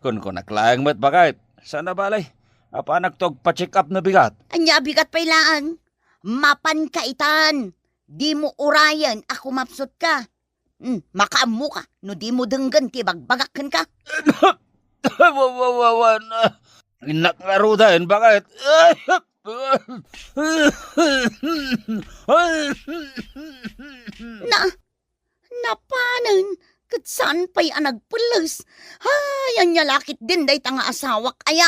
Kunkunak laeng met, baket. Saan a bale? Apanak to agpa-check up no bigat. Ania a bigat pay laeng? Mapanka itan. Dimo urayen a kumapsutka. Hmm, makaammoka no dimo denggen ti ibagbagak kenka. Wa-, wa-, wa-, wan, ah, innak ngaruden, baket. Na, napanen, ket saan pay a nagpelles. Ay, ania la ketdin dayta nga asawak aya.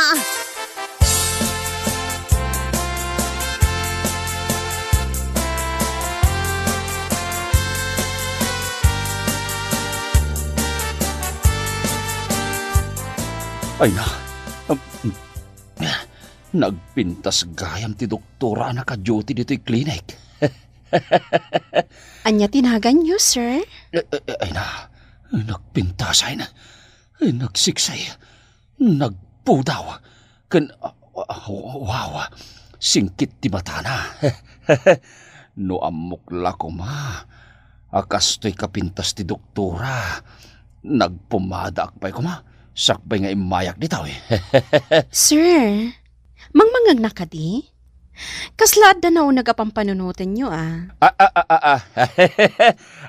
Ay na, um, nagpintas gayam ti doktora a naka-duty ditoy clinic. Ania ti naganyo, sir? Eh, eh, eh, ay na, nagpintasayen. Nagsiksay, nagpudaw, ken, ah, ah, wow, singkit ti matana. No ammok la koma a kastoy kapintas ti doktora, nagpumadaak pay koma, sakbay nga immayak ditoy. Sir, mangmangngegna kadi? Kasla adda nauneg a pampanunotenyo, a? Ah, ah, ah, ah, ah.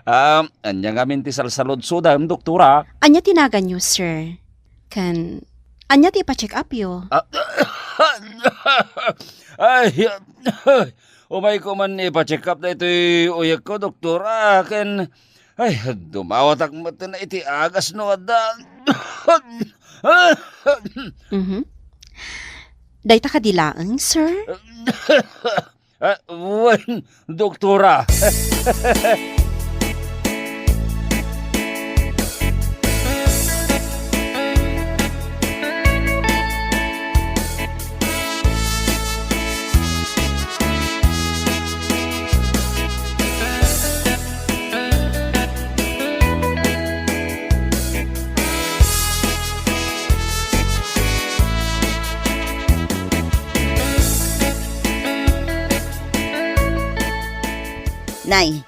Um, ania ngamin ti salsaludsodem, doktora? Ania ti naganyo, sir? Ken, ania ti ipa-check upyo? Ah, ay, umayko man ipa-check up daytoy uyekko, doktora, ken, ay, dumawatak met iti agas no adda. Mhm. Dayta kadi laeng, sir? Ah, wen, doktora. Ay,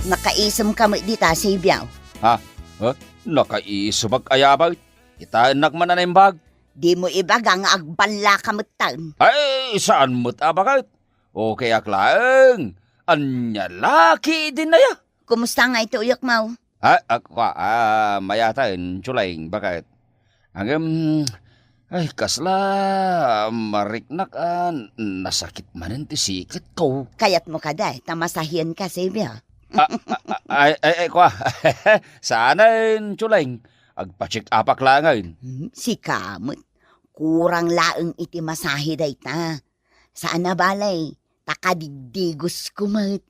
nakaisemka met dita, Sebio. Ha? Ha? Nakaisemak aya, baket? Kitaennak man a naimbag. Dimo ibaga nga agbanlaka metten. Ay, saan met a, baket? Okay ak laeng. Ania la ketdin aya? Kumusta ngay ti uyekmo? Ah, ah, kua, ah, mayaten, Chuleng, baket? Ngem, ay, kasla mariknak a nasakit manen ti siketko. Kayatmo kadi ta masahienka, Sebio? Ah, ah, ah, ay, ay, ay, kua. Saanen, Chuleng. Agpa-check-upak laengen. Hmm, sika met. Kurang laeng iti masahe dayta. Saan a bale, ta kadigdigosko met.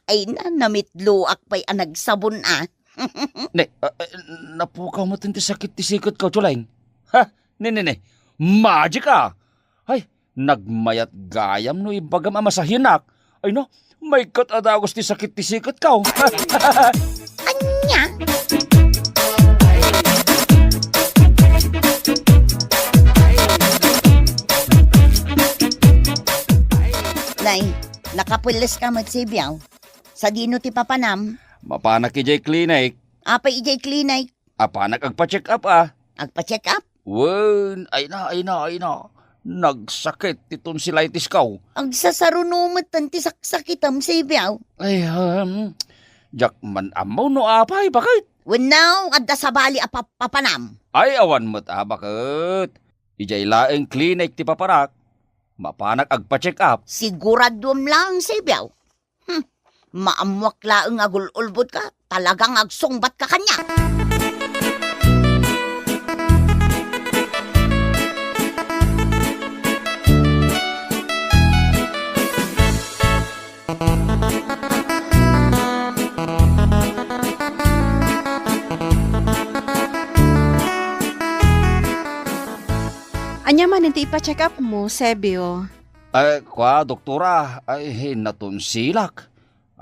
Ay na, namitloak pay a nagsabon a. Ne, ah, ah, napukaw met ti sakit ti siketko, Chuleng. Ha? Ne, ne, ne. Magic a. Ay, nagmayat gayam no ibagam a masahiennak. Ay no, maikkat a dagus ti sakit ti siketko. Ania? Nay, nakapuelleska met, Sebio. Sadino ti papanam? Mapanak idiay klinik. Apay idiay klinik? Apanak agpa-check-up a. Agpa-check-up? Wen, ay na, ay na, ay na. Nagsakit ti tonsillitisko. Agsasaruno metten ti saksakitam, Sebio. Ay, um, diak man ammo no apay, baket? Wenno, adda sabali a pap-, papanam? Ay, awan met a, baket? Idiay laeng klinik ti papanak. Mapanak agpa-check-up. Siguraduem laeng, Sebio. Hmm. Maammoak laeng a gul-ulbodka, talagang agsungbatka kaniak. Ania manen ti ipa-check-upmo, Sebio? Ay, kua, doktora, ay, natonsilak.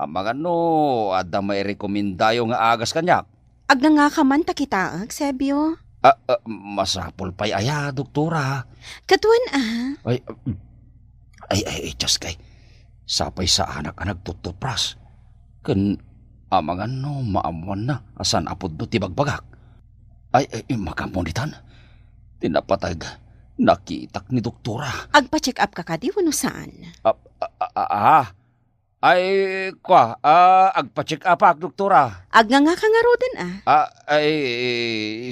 Amangan no adda mairekomendayo nga agas kaniak. Agngangaka man ta kitaek, Sebio. Ah, ah, masapul pay aya, doktora? Ket wen a. Ay, ay, ay, ay, Diyos kay. Sapay saanak a nagtutupras. Ken amangan no maammoanna a saan a pudno ti bagbagak. Ay, ay, makamunitan. Ti napateg, nakitak ni doktora. Agpa-check-up ka kadi wenno saan? Ah, ah, ah, ah, ah. Ay, kua, ah, agpa-check-upak, doktora. Agngangaka ngaruden a. Ah, ay,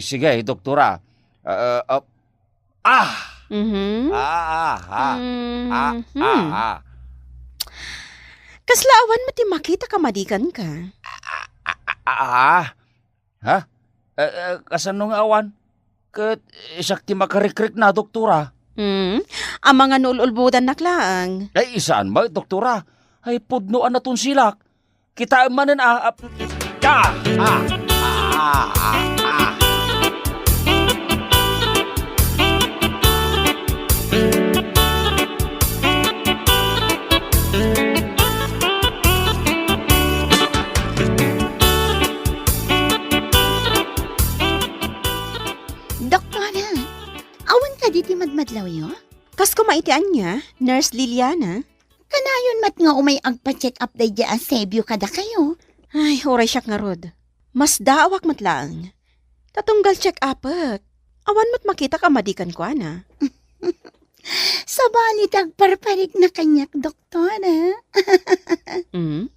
sige, doktora. Ah, ah, ah! Mhm. Ah, ah, ah. Mm, ah, hmm. Ah, ah. Kasla awan met ti makita ka madiken ka. Ah, ah, ah, ah. Ha? Eh, eh, kasano nga awan? Ket siak ti makarikrikna, doktora. Hmm? Amangan no ul-ulbodannak laeng. Ay, saan met, doktora? Ay, pudno a natonsilak. Kitaem manen a, a, ah, ah, ah, ah, ah. Doktora, awan kadi ti madmadlawyo? Kas koma iti ania, Nurse Liliana? Kanayon met nga umay agpa-check-up daydiay a Sebio kadakayo. Ay, uray siak ngarud. Masdaawak met laeng. Ta tunggal check-upek, awan met makitak a madi kenkuana. Sabali ti agparparikna kaniak, doktora. Mm.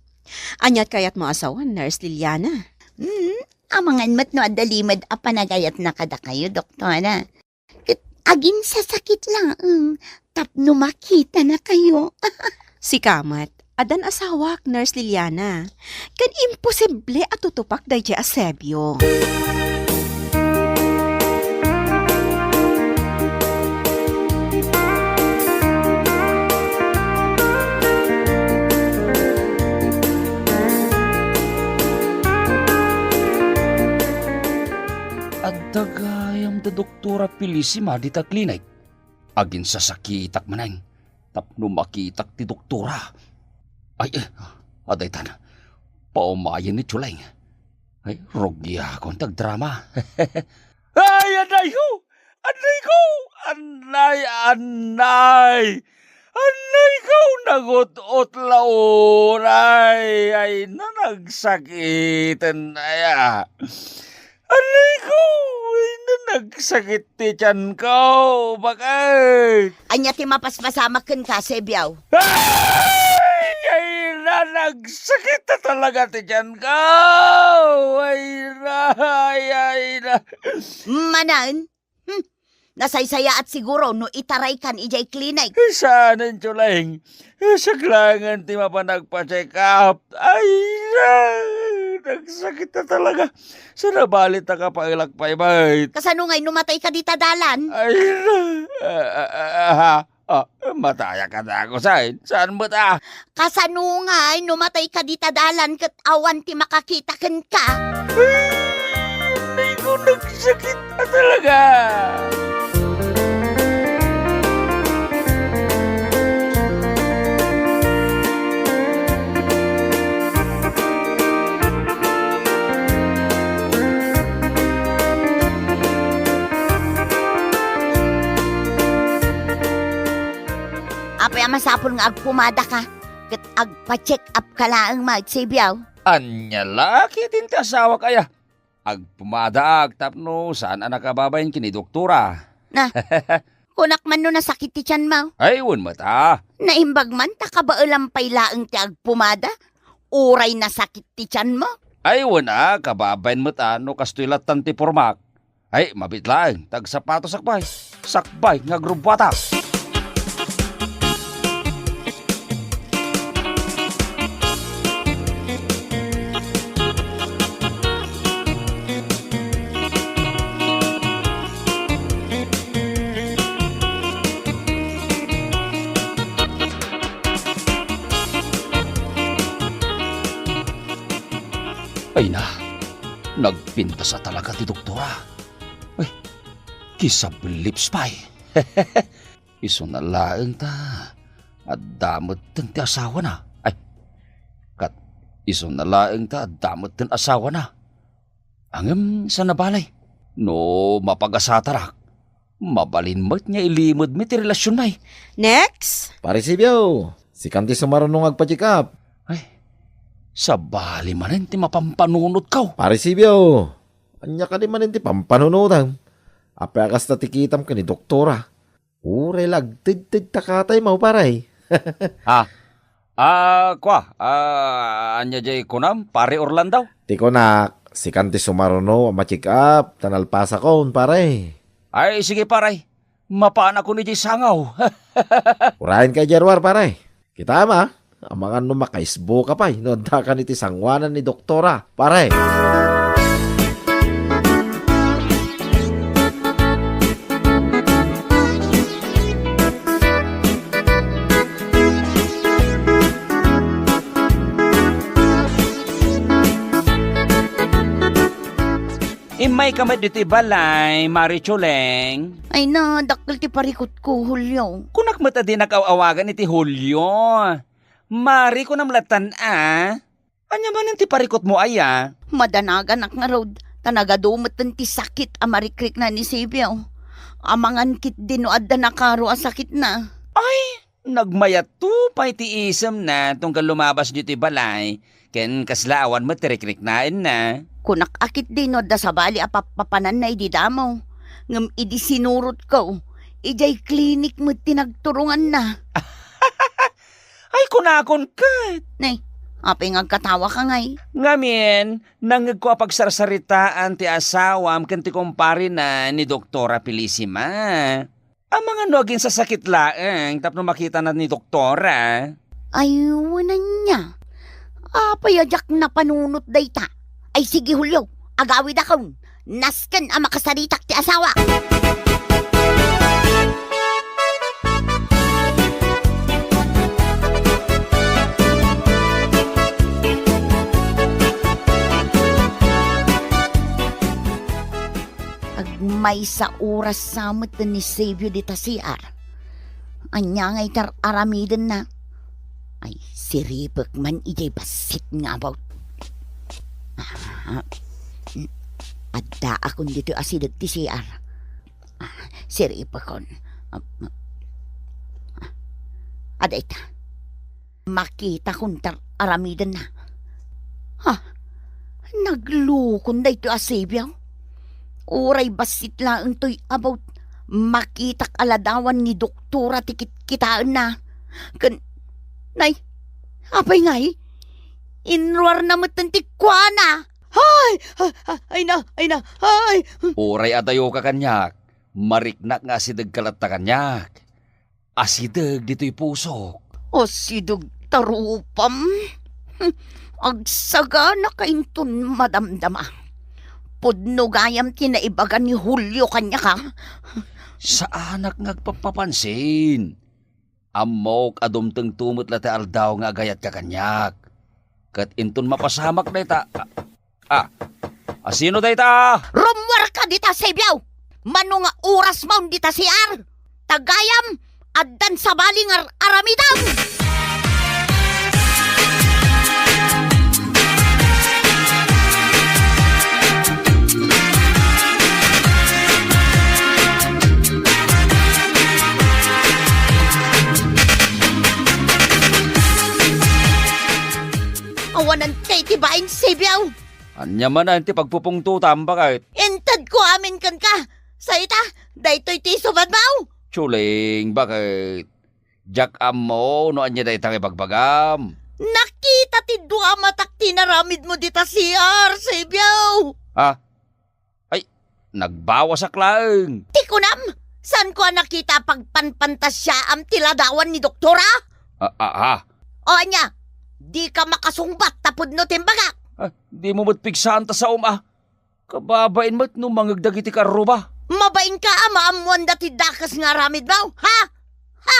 Aniat kayatmo a sawen, Nurse Liliana? Mm, amangan met no adda limed a panagayatna kadakayo, doktora. Ket aginsasakit laeng tapno makitanakayo. Sika met, addan asawak, Nurse Liliana. Ken imposible a tutupak daydiay a Sebio. Adda gayam da Doktora Felicima dita klinik. Agin-sasakitak manen tapno makitak ti doktora. Ay, eh, adaytan. Paumayen ni Chuleng. Ay, rugiakon ti agdrama. Ay, anay ko! Anay ko! Anay, anay! Anay ko, nagut-ot la uray. Ay, na, nagsakiten aya. Anay ko, ay, na, nagsakit ti tiyan ko. Bakit? Ania ti mapaspasamak kenka, Sebio? Ay, ay, na, nagsakit na talaga ti tiyan ko. Ay, na, ay, ay, na. Manen? Hmm. Nasaysayaat siguro no itaraykan idiay klinik. Saan, Chuleng. Siak laengen ti mapan agpa-check up. Ay, na, nagsakit na talaga. Saan a bali ta kapaelak pay met? Kasano ngay no matayka dita dalan? Ay, na. Ah, ah, ah, ah, ah, matayak a dagusen. Saan met a? Kasano ngay no matayka dita dalan ket awan ti makakita kenka? Ay, ko nagsakit a talaga. Apay a masapul nga agpumada ka ket agpa-check up ka laeng, Mike Sibiaw? Ania la ketdin ti asawak aya? Agpumadaak tapno saan a nakababain ken ni doktora. Na, kunak man no nasakit ti tianmo? Ay, wen met a. Naimbag man ta kabaelam pay laeng ti agpumada, uray nasakit ti tianmo? Ay, wen a, kababain met a no kastoy lattan ti pormak. Ay, mabiit laeng, tagsapatosak pay. Sakbay nga agrubbuatak. Ay na, nagpintas a talaga ti doktora. Ay, kisablips pay. Isuna laeng ta adda metten ti asawana. Ay, ket isuna laeng ta adda metten asawana. Ngem saan a bale, no mapagasatarak, mabalin met nga ilimedmi ti relasionmi. Next! Pare Sibio, sikan ti sumaruno nga agpa-check up. Ay, sabali manen ti mapampanunotko. Pare Sibio, ania kadi manen ti pampanunotam? Apay a kasta ti kitam ken ni doktora? Uray la agtedted ta kataymo, pare. Ah, ah, kua, ah, ania jay kunam, Pare Orlando? Ti kunak, sikan ti sumaruno a ma-check up ta nalpasakon, pare. Ay, sige, pare. Mapanakon idiay sangaw. Urayenka idiay ruar, pare. Kitaem a, amangan no makaisboka pay no addaka iti sangoanan ni doktora, pare. Immayka met ditoy balay, Mare Chuleng. Ay na, dakkel ti parikutko, Julio. Kunak met a dinak aw-awagan iti Julio. Mare, kunam lattan a. Ania manen ti parikutmo aya? Madanaganak ngarud, ta nagadu metten ti sakit a marikrikna ni Sibio. Amangan ketdi no adda nakaro a sakitna. Ay, nagmayatto pay ti isemna tunggal lumabas ditoy balay, ken kasla awan met ti rikriknaenna. Kunak a ketdi no adda sabali a pappapananna idi damo, ngem idi sinurotko, idiay klinik met ti nagturonganna. Ay, kunakon ket. Nay, apay nga agkatawaka ngay? Ngamin, nangngegko a pagsarsaritaan ti asawam ken ti kumparena ni Doktora Felicima. Amangan no aginsasakit laeng tapno makitana ni Doktora. Ay, wen ania. Apay a diak napanunot dayta? Ay, sige, Julio, agawidakon. Nasken a makasaritak ti asawa. Agmaysa oras sa met ni Sebio dita C R. Ania nga itar-aramidenna? Ay, siripek man idiay bassit nga about. Ah, addaakon ditoy asideg ti C R. Ah, siripekon. Ah, ah. A dayta. Makitakon ti ar-aramidenna. Ha? Naglukon daytoy a sibiaw. Uray bassit laeng toy about makitak a ladawan ni doktora ti kitkitaenna. Ken, nay, apay ngay? Inruarna metten ti kuana. Ay! Ay, ay, ay na, ay na, ay! Uray adayoka kaniak, mariknak nga asidegka latta kaniak. Asideg ditoy pusok. Asideg ta rupam? Hm, agsaganaka inton madamdama. Pudno gayam ti naibaga ni Julio kaniak, a? Saanak nga agpappapansin. Ammok a dumtengto met la ti aldaw nga agayatka kaniak. Ket inton mapasamak dayta, a, a, a, sino dayta? Rummuarka dita, sibiaw! Mano nga oras maon dita C R? Ta gayam, addan sabali nga ar-aramidem! Awanan kay ti bain, sibiaw! Ania manen ti pagpupungtotam, baket? Intedko amin kenka. Sa ita, daytoy ti isubadmo. Chuling, baket? Diak ammo no ania dayta nga ibagbagam. Nakita ti dua matak ti inaramidmo dita C R, sibiaw. Ha? Ay, nagbawasak laeng. Ti kunam, saanko a nakita a pagpanpantasiaam ti ladawan ni doktora? A, a, a. O ania, dika makasungbat ta pudno ti imbagak. A, dimo met pigsaan ta saom a. Kababain met no mangngeg dagiti karruba. Mabainka a maammoanda ti dakes nga aramidmo, ha? Ha?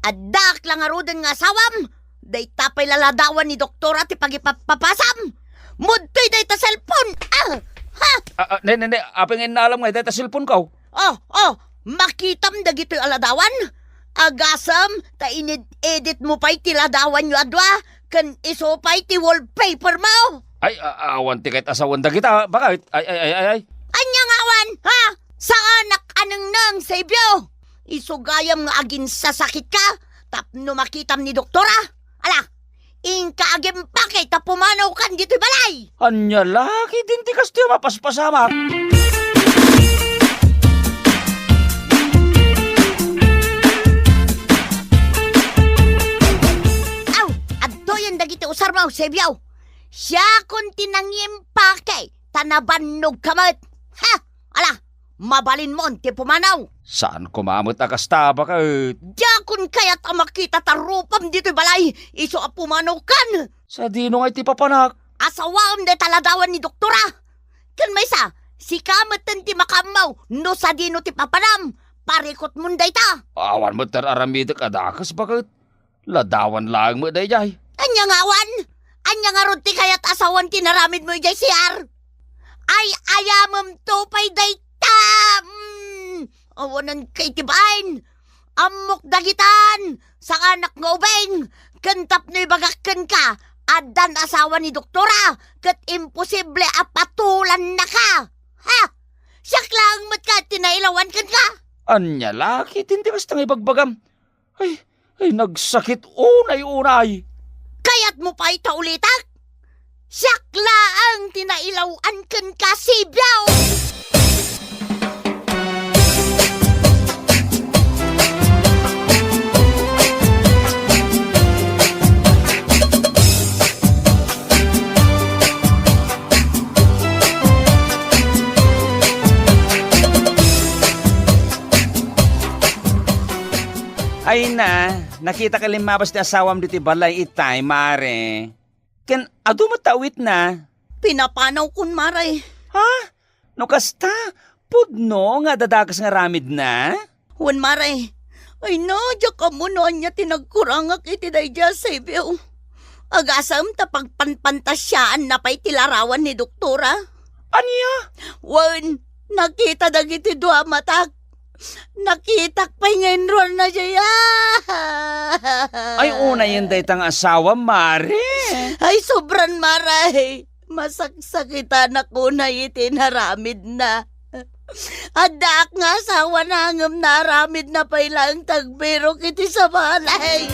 Addaak la ngaruden nga asawam? Dayta pay la ladawan ni doktora ti pagipappapasam. Mudtoy dayta cellphone! Ah! Ha? A, a, ne, ne, ne, apay nga innalam nga dayta cellphoneko? Oh, oh, makitam dagitoy a ladawan? Agasem ta ined-editmo pay ti ladawanyo a dua, ken isu pay ti wallpapermo. Ay, a, awan ti ket asawan dagita, baket? Ay, ay, ay, ay, ay. Ania nga awan, ha? Saanak a nengneng, sibiaw. Isu gayam nga aginsasakitka tapno makitam ni doktora. Ala, inka agimpake ta pumanawkan ditoy balay. Ania la ketdin ti kastoy a mapaspasamak? Aw, adtoyen dagiti usarmo, sibiaw. Siakon ti nangimpake, ta nabannogka met. Ha? Ala, mabalinmon ti pumanaw. Saan koma met a kasta, baket? Diakon kayat a makita ta rupam ditoy balay, isu a pumanawkan. Sadino ngay ti papanak? Asawaem dayta ladawan ni doktora. Ken maysa, sika metten ti makaammo no sadino ti papanam. Parikutmon dayta. Awan met ti ar-aramidek a dakes, baket? Ladawan laeng met daydiay. Ania nga awan? Ania ngarud ti kayat a sawen ti naramidmo idiay C R? Ay-ayamemto pay dayta! Mm, awanan kay ti bain! Ammok dagitan! Saanak nga ubing! Ken tapno ibagak kenka, addan asawa ni doktora, ket imposible a patulannaka! Ha? Siak laeng met kayat ti nailawan kenka? Ania la ketdin ti kasta nga ibagbagam? Ay, ay, nagsakit unay-unay. Kayatmo pay ta ulitak? Siak laeng ti nailaw-an kenka, sibiaw! Ay na, nakitak a limmabas ti asawam ditoy balay itay, mare. Ken adu met ta awitna. Pinapanawkon, mare. Ha? No kasta, pudno nga adda dakes nga aramidna? Wen, mare. Ay na, diak ammo no ania ti nagkurangak iti daydiay a sibiaw. Agasem ta pagpanpantasiaanna pay ti larawan ni doktora. Ania? Wen, nakita dagiti dua matak. Nakitak pay nga inruarna diay. Ah! Ay, unayen dayta nga asawam, mare. Ay, sobran, mare. Masaksakitanak unay iti inaramidna. Addaak nga asawana ngem naaramidna pay laeng ti agbirok iti sabali.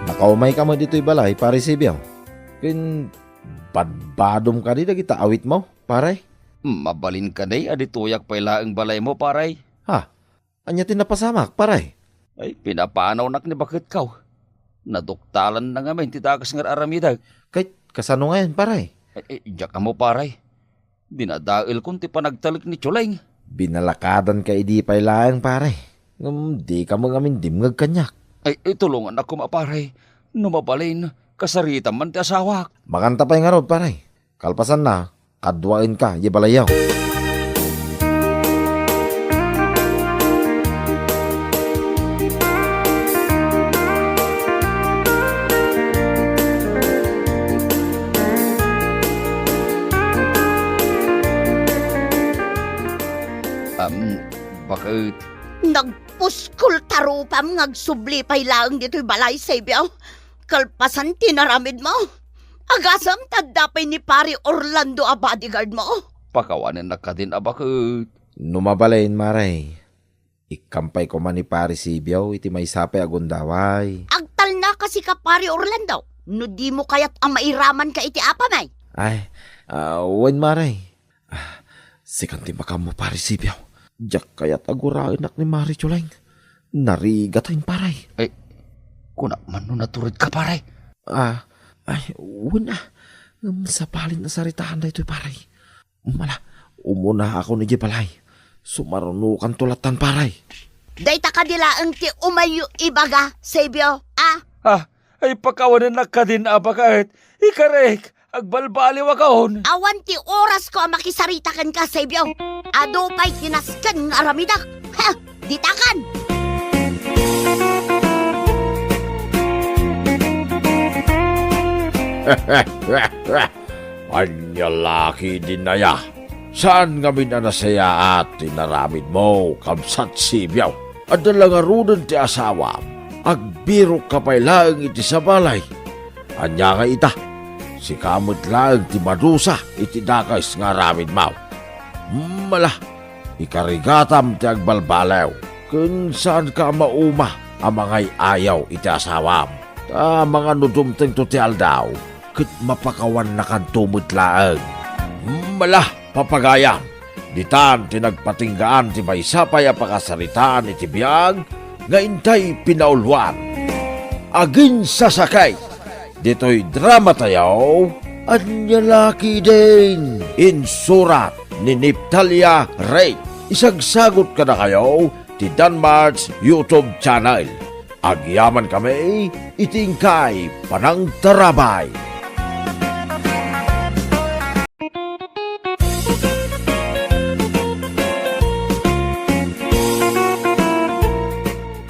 Nakaumayka met ditoy balay, Pare Sibio? Ken badbadom kadi dagita awitmo, pare? Mabalin kadi a ditoyak pay laeng balaymo, pare? Ha? Ania ti napasamak, pare? Ay, pinapanawnak ni baketko. Naduktalanna ngamin ti dakes nga ar-aramidek. Ket kasano ngayen, pare? Ay, ay, diak ammo, pare. Dinadaelkon ti panagtalek ni Chuleng. Binalakadanka idi pay laeng, pare. Ngem dika met ngamin dimngeg kaniak. Ay, ay, tulongannak koma, pare. No mabalin, kasaritam man ti asawak. Makanta pay ngarud, pare. Kalpasanna, kaduaenka idiay balayyo. Am, baket. Nagpuskol ta rupam nga agsubli pay laeng ditoy balay, Sebio. Kalpasan ti naramidmo. Agasem ta adda pay ni Pare Orlando a bodyguardmo. Pakawanennak kadin a baket. No mabalin, mare, ikkam pay koma ni Pare Sebio iti maysa pay a gundaway. Agtalnaka sika, Pare Orlando, no dimo kayat a mairamanka iti apam, ay. Ay, ah, wen, mare. Ah, sikan ti makaammo, Pare Sebio. Diak kayat a guraenak ni Mare Chuleng. Narigat a imparay. Ay, kunak man no naturedka, pare. Ah, ay, wen a. Ngem sabalin a saritaan daytoy, pare. Mala, umunaakon idiay balay. Sumarunokanto lattan, pare. Dayta kadi laeng ti umayyo ibaga, Sebio, a? Ah, ay, pakawanennak kadin a baket. Ikarek, agbalbaliwakon. Awan ti orasko a makisarita kenka, Sebio. Adu pay ti nasken nga aramidek. Ha! Ditakan! Ania la ketdin aya? Saan ngamin a nasayaat ti naramidmo, kabsat Sebio? Adda la ngaruden ti asawam. Agbirokka pay laeng iti sabali. Ania nga ita, sika met laeng ti madusa iti dakes nga aramidmo. Mala, ikarigatam ti agbalbaliw, ken saanka a mauma a mangay-ayaw iti asawam. Ta mangan no dumtengto ti aldaw, ket mapakawannakanto met laeng. Mala, papagayam, ditan ti nagpatinggaan ti maysa pay a pakasaritaan iti biag nga intay pinauluan. Aginsasakit ditoy dramatayo, Ania la ketdin? Insurat ni Neftalia Rey. Isagsagot kadakayo ti Danmart's YouTube channel. Agyamankami iti inkay panangtarabay.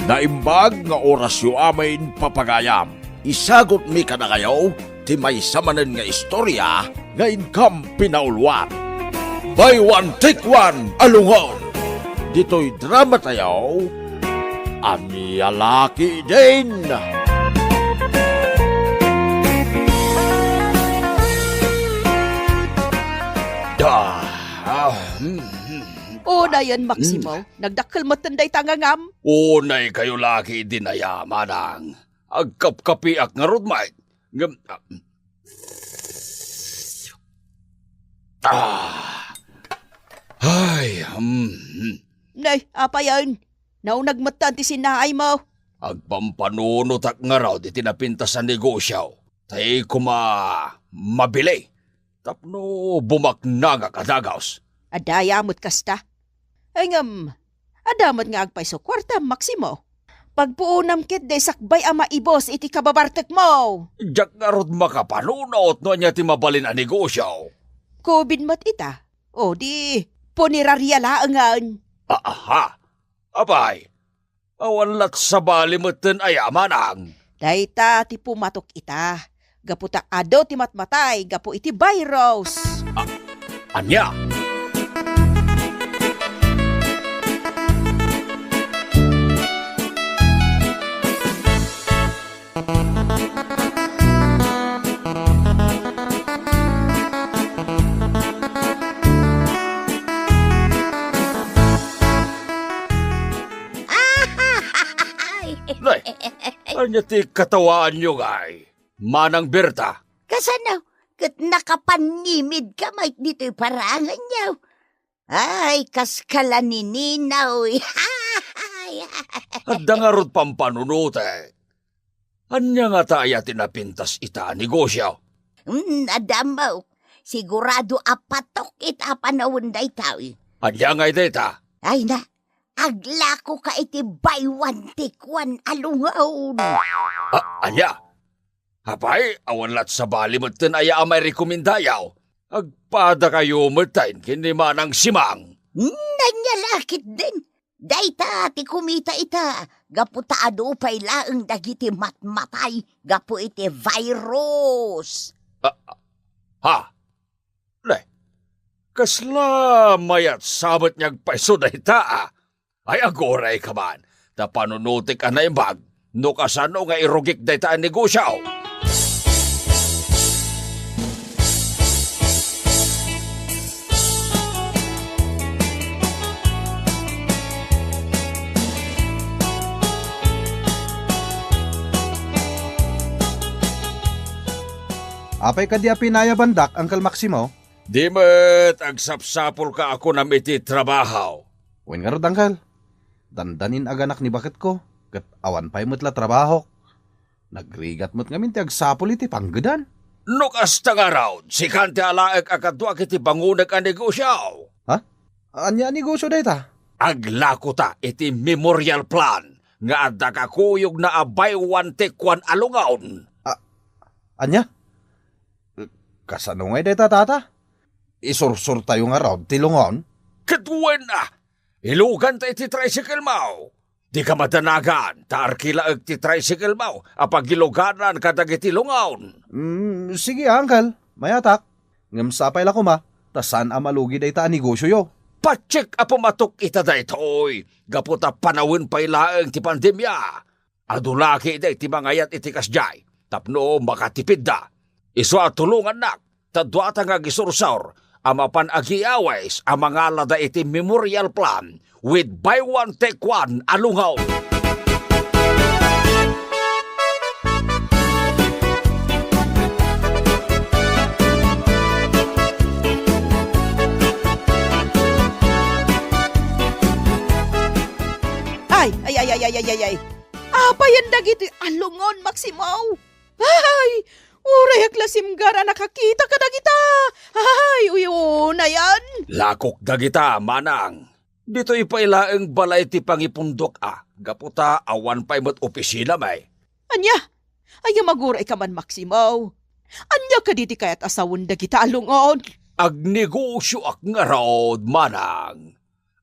Naimbag nga orasyo amin, papagayam. Isagutmi kadakayo ti maysa manen nga istoria nga inkam pinauluan. Buy one, take one a lungon. Ditoy dramatayo, Ania la ketdin? Da, ah, hmm, hmm. Unayen, Maximo, hmm, nagdakkel metten dayta nga ngam. Unaykayo la ketdin aya, manang. Agkapkapiak ngarud met. Ngem, ah, ah. Ay, hmm, hmm. Nay, apayen? Nauneg metten ti sinnaaymo. Agpampanunotak ngarud iti napintas a negosio. Tay koma mabili. Tapno bumaknangak a dagus. Adda aya met kasta? Ay ngem, adda met nga agpayso kuartam, Maximo. Pagpuonam ketdi sakbay a maibus iti kababartekmo. Diak ngarud makapanunot no ania ti mabalin a negosio. Covid met ita. O di, puneraria laengen. Aha. Apay, awan lat sabali metten aya, manang? Dayta ti pumatok ita, gapu ta adu ti matmatay gapu iti virus. A-, ania? Nay, ania ti katawaanyo ngay, Manang Berta? Kasano? Ket nakapannimidka met ditoy paranganyo. Ay, kas kala ni Ninoy. Adda ngarud pampanunotek. Ania ngata aya ti napintas ita a negosio? Hmm, adda ammok. Sigurado a patok ita a panawen daytoy. Ania ngay dayta? Ay na, aglakoka iti buy one take one a lungaon. A-, ania? Apay, awan la't sabali metten aya a mairekomendayo. Agpadakayo metten ken ni Manang Simang. Hmm, ania la ketdin? Dayta ti kumita ita, gapu ta adu pay laeng dagiti matmatay gapu iti virus. Ah, ha? Ne, kasla mayat sa met nga agpayso dayta, a? Ay, agurayka man, ta panunotek a naimbag no kasano nga irugik dayta a negosio. Apay kadi a pinayabandak, Uncle Maximo? Di met agsapsapulka a kunam iti trabaho. Wen ngarud, Uncle. Dandanin-aganak ni baketko, ket awan pay met la trabahok. Nagrigat met ngamin ti agsapul iti panggedan. No kasta ngarud, sikan ti alaek a kaduak iti bangonek a negosio. Ha? Ania a negosio dayta? Aglakota iti memorial plan nga adda kakuyogna a buy one take one a lungaon. A-, ania? Kasano ngay dayta, Tata? Isursurtayo ngarud ti lungaon? Ket wen a, iluganta iti tricycle mo. Dika madanagan, ta arkilaek ti tricycle mo a pagiluganan kadagiti lungaon. Mm, sige, Uncle. Mayatak. Ngem sapay la koma, ta saan a malugi dayta a negosioyo. Patiek a pumatok ita daytoy, gapu ta panawen pay laeng ti pandemia. Adu la ketdi ti mangayat iti kasdiay tapno makatipidda. Isu a tulongannak, ta duata nga agisursor a mapan agiawis a mangalada iti memorial plan with buy one take one a lungaw. Ay, ay, ay, ay, ay, ay, ay, ay. Apayen dagiti alungon, Maximo? Ay, uray ak la simgar a nakakita kadagita. Ay, uyo, nayan. Lakok dagita, manang. Ditoy pay laeng balay ti pangipundok a, gapu ta awan pay met opisina may. Ania? Aya maguray ka man, Maximo? Ania kadi ti kayat a sawen dagita alungon? Agnegosioak ngarud, manang.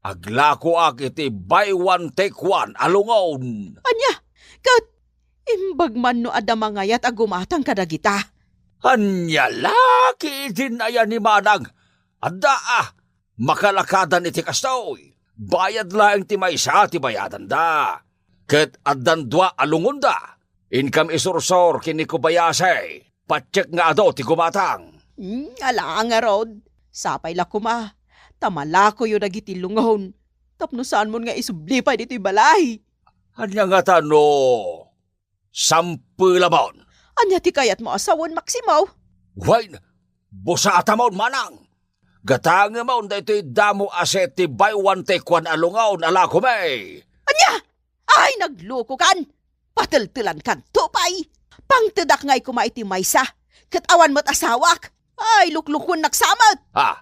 Aglakoak iti buy one take one a lungon. Ania? Ket imbag man no adda mangayat a gumatang kadagita? Ania la ketdin aya ni manang? Adda a, makalakadan iti kastoy. Bayad laeng ti maysa ti bayadanda. Ket addan dua a lungonda. Inkam isursor ken ni Kobayashi. Patiek nga adu ti gumatang. Hmm, ala ngarud. Sapay la koma, ta malakoyo dagiti lungon tapno saanmon nga isubli pay ditoy balay. Ania ngata no sampelamon? Ania ti kayatmo a sawen, Maximo? Wen, busatamon, manang. Gatangemon daytoy damo a set ti buy one take one a lungon a lakomi. Ania? Ay, naglokokan! Pateltelankanto pay! Pangtedak ngay koma iti maysa, ket awan met asawak! Ay, luklukuennak sa met! Ah,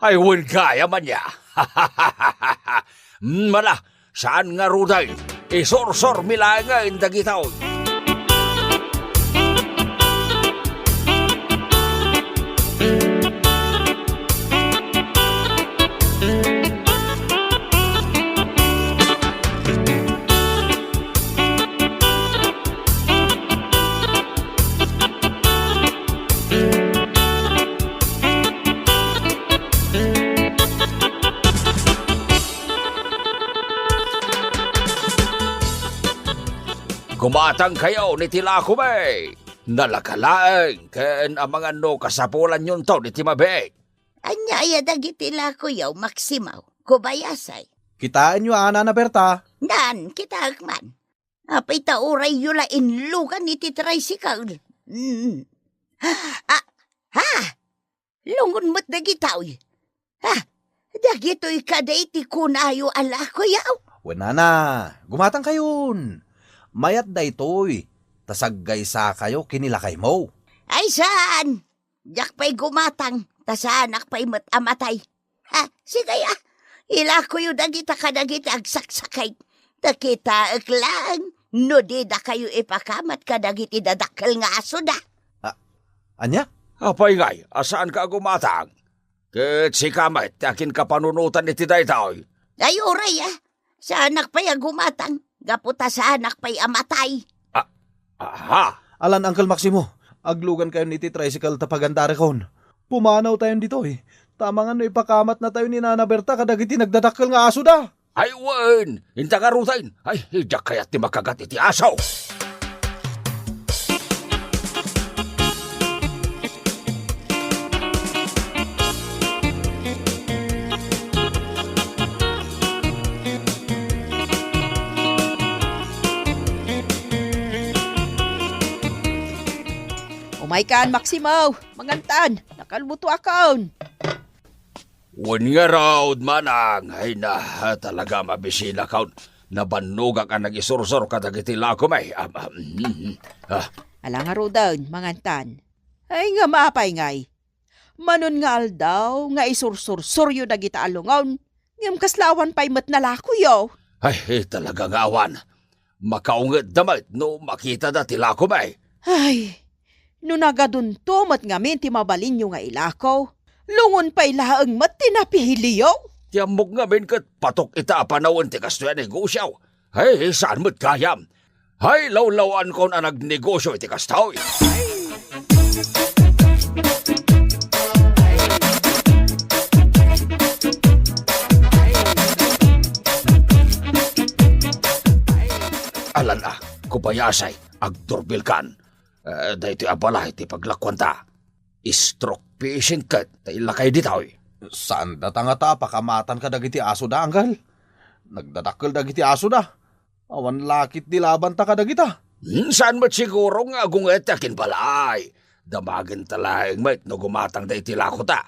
ay, wen gayam ania? Mm, ala, saan ngaruden, isursormi laengen dagitoy. Gumatangkayon iti lakomi. Nalaka laeng ken amangan no kasapulanyonton iti mabiit. Ania aya dagiti lakoyo, Maximo, Kobayashi? Kitaenyo a, Nana Berta? Nan, kitaek man. Apay ta urayyo la inlugan iti tricycle? Mm. Ah, ha? Lungon met dagitoy. Ha? Dagitoy kadi ti kunayo a lakoyo? Wen, nana, gumatangkayon. Mayat daytoy, ta saggaysa kayo ken ni lakaymo. Ay, saan? Diak pay gumatang, ta saanak pay met a matay. Ha, sige, ah. Ilakoyo dagita kadagiti agsaksakit. Ta kitaek laeng no didakayo ipakamat kadagiti dadakkel nga asoda. Ah, ania? Apay ngay, a saanka a gumatang? Ket sika met ti akinkapanunotan iti daytoy. Ay, uray, ah. Saanak pay a gumatang, gapu ta saanak pay a matay. Ah, aha. Alan, Uncle Maximo, aglugankayon iti tricycle ta pagandarekon. Pumanawtayon ditoy, ta amangan no ipakamatnatayo ni Nana Berta kadagiti nagdadakkel nga asoda. Ay, wen, inta ngaruden. Ay, diak kayat ti makagat iti aso. Umaykan, Maximo. Mangantan, nakalbutuakon. Wen ngarud, manang, ay na, talaga mabisinakon. Nabannogak a nagisursor kadagiti lakom, ay, am, am, mm, ah. Ala ngaruden, mangantan. Ay, ngem apay ngay? Manon nga aldaw nga isursursoryo dagita a lungon, ngem kasla awan pay met nalakoyo. Ay, talaga nga awan. Makaungetda met no makitada ti lakom, ay. Ay, no nagadunto met ngamin ti mabalinyo nga ilako, lungon pay laeng met ti napiliyo. Ti ammok ngamin ket patok ita a panawen ti kastoy a negosio. Ay, saan met gayam. Ay, lawlawankon a nagnegosio iti kastoy. Alan a, kubayasay, agdurbilkan. Eh, daytoy a balay ti paglakuanta. Stroke patient ket ta illakay ditoy. Saan data ngata a pakamatan kadagiti asoda, Uncle? Nagdadakkel dagiti asoda. Awan lakit di labanta kadagita. Hmm, saan met siguro nga agunget ti akinbalay? Damagenta laeng met no gumatangda iti lakota.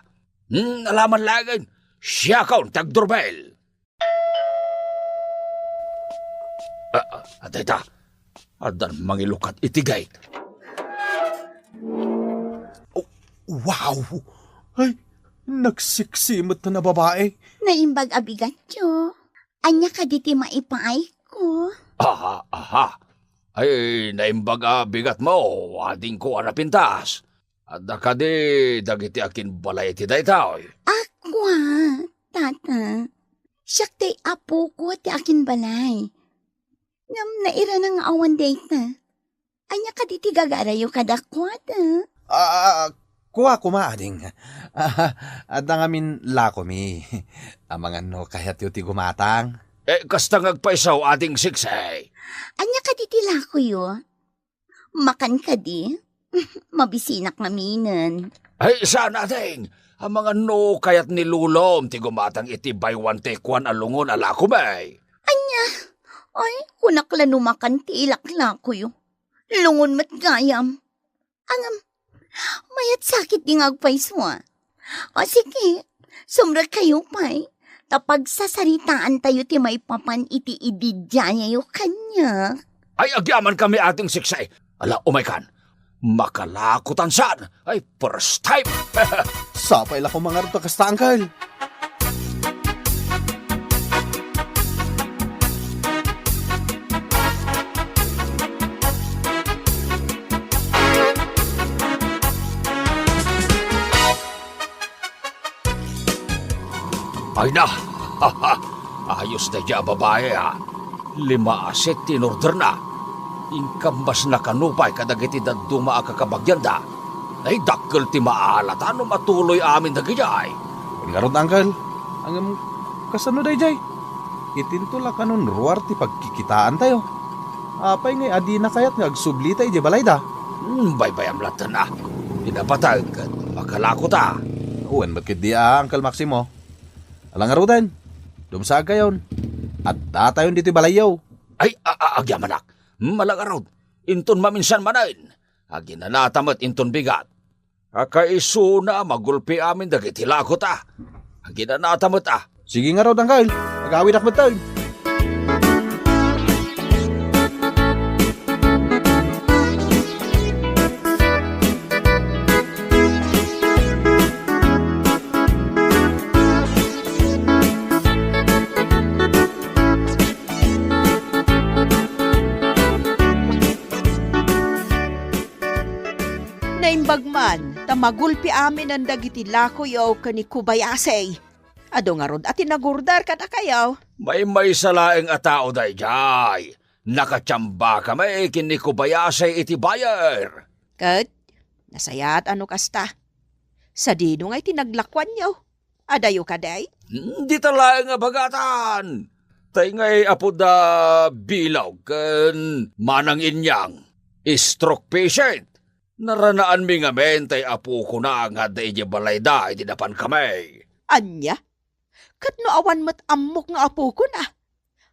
Hmm, alaman laengen. Siakon ti agdurbel. Ah, ah, adda ita. Addan mangilukat iti gate. Oh, wow! Ay, nagsiksi met a babae. Naimbag a bigatyo. Ania kadi ti maipaayko? Aha, aha. Ay, naimbag a bigatmo, adingko a napintas. Adda kadi dagiti akinbalay iti daytoy? Akua, tata. Siak ti apoko ti akinbalay. Ngem nairana nga awan dayta. Ania kadi ti gagarayo kadakuada? Ah, kua koma, ading. Ah, adda ngamin lakomi. Amangan no kayatyo ti gumatang. Eh, kasta nga agpayso, ading Siksay. Ania kadi ti lakoyo? Makan kadi? Mabisinak ngaminen. Ay, saan, ading. Amangan no kayat ni Lolom ti gumatang iti buy one take one a lungon a lakom, ay. Ania? Ay, kunak la no makan ti ilaklakoyo. Lungon met gayam. Ngem, mayat sakit di nga agpayso, a. O, sige, sumrekkayo pay, ta pagsasaritaantayo ti maipapan iti ididiayo kaniak. Ay, agyamankami, ading Siksay. Ala, umaykan. Makalakotan saan. Ay, first time. Sapay la ko mangarto kasta, Uncle. Ay na! Ayos daydiay a babae, a. Lima a set ti inorderna. Inkambasna kano pay kadagiti dadduma a kakabagianda. Ay, dakkel ti maalata no matuloy amin dagidiay. Ngarud, Uncle, ngem kasano daydiay? Itinto la kanon ruar ti pagkikitaantayo. Apay ngay a dina kayat nga agsublita idiay balayda? Hmm, baybayam latta a. Pinapatek ket makalakota. Wen met ketdi a, Uncle Maximo. Ala ngaruden, dumsaagkayon. Addatayon ditoy balayyo. Ay, a, a, agyamanak. Hmm, ala ngarud, inton maminsan manen. Aginanata met inton bigat. Akaisuna a magulpi amin dagiti lakota. Aginanata met a. Sige ngarud, Angkel. Agawidak metten. Naimbag man ta magulpi aminen dagiti lakoyo ken ni Kobayashi. Adu ngarud a tinagurder kadakayo. Maymaysa laeng a tao daydiay. Nakatiamba kami ken ni Kobayashi iti buyer. Ket nasayaat a no kasta. Sadino ngay ti naglakuanyo? Adayo kadi? Hmm, dita laeng a bagatan. Tay ngay apo da Bilog ken Manang Inyang, stroke patient. Naranaanmi ngamin tay apokona nga adda idiay balayda idi napankami. Ania? Ket no awan met ammok nga apokona?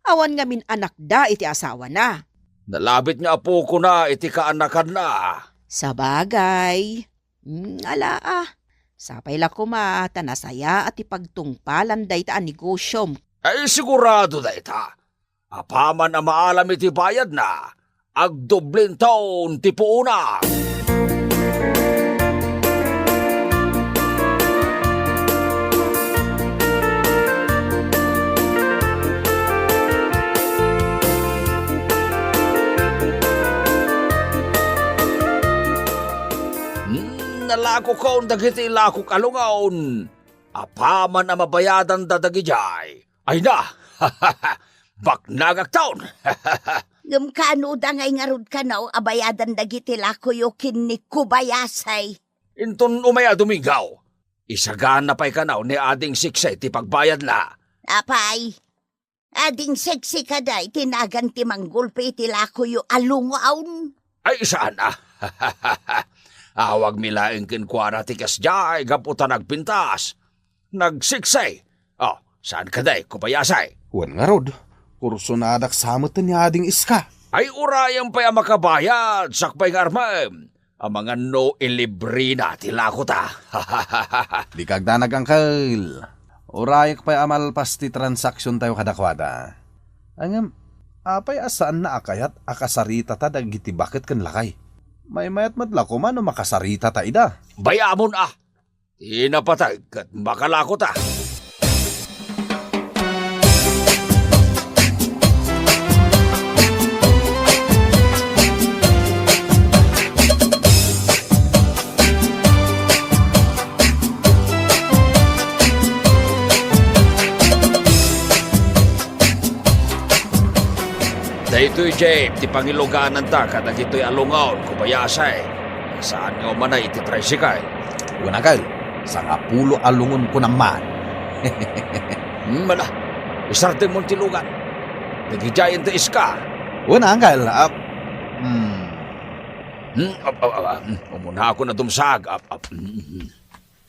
Awan ngamin anakda iti asawana. Nalabit nga apokona iti kaanakanna. Sabagay. Hmm, ala a. Sapay la koma ta nasayaat ti pagtungpalan dayta a negosyom. Ay, sigurado dayta. Apaman a maalam iti bayadna, agdoblinton ti puona. Hmm, nalakokon dagiti lakok a lungon. Apaman a mabayadanda dagidiay. Ay na! Baknagakton! Ngem kaano da ngay ngarud kano a bayadan dagiti lakoyo ken ni Kobayashi? Inton umay a Domingo, isagana pay kano ni Ading Sikse ti pagbayadna. Apay, Ading Sikse kadi ti nagan ti manggulpi iti lakoyo a lungon? Ay, saan a. Awagmi laeng kenkuana ti kasdiay gapu ta nagpintas. Nagsikse. Oh, saan kadi, Kobayashi? Wen ngarud, kursonadak sa met ni Ading Iska. Ay, urayen pay a makabayad, sakbay nga armem. Amangan no ilibrena ti lakota. Dika agdanag, Angkel. Urayak pay a malpas ti transaksiontayo kadakuada. Ngem, apay a saanna a kayat a kasaritata dagiti baket ken lakay? Maymayat met la koma no makasaritata ida. Bay-amon a! Ti napateg ket makalakota. Daytoy, Jake, ti pangilugananta kadagitoy a lungon, Kobayashi. Saan nga umanay iti tricycle? Wen, Angkel, sangapulo a lungon kunam man. Hmm, ala, isardengmon ti lugan. Dagidiayen ti Iska. Wen, Angkel, ah, hmm. Hmm, ap-, ap-, ap-, hmm, umunakon a dumsag. Ap-, ap-, hmm, hmm.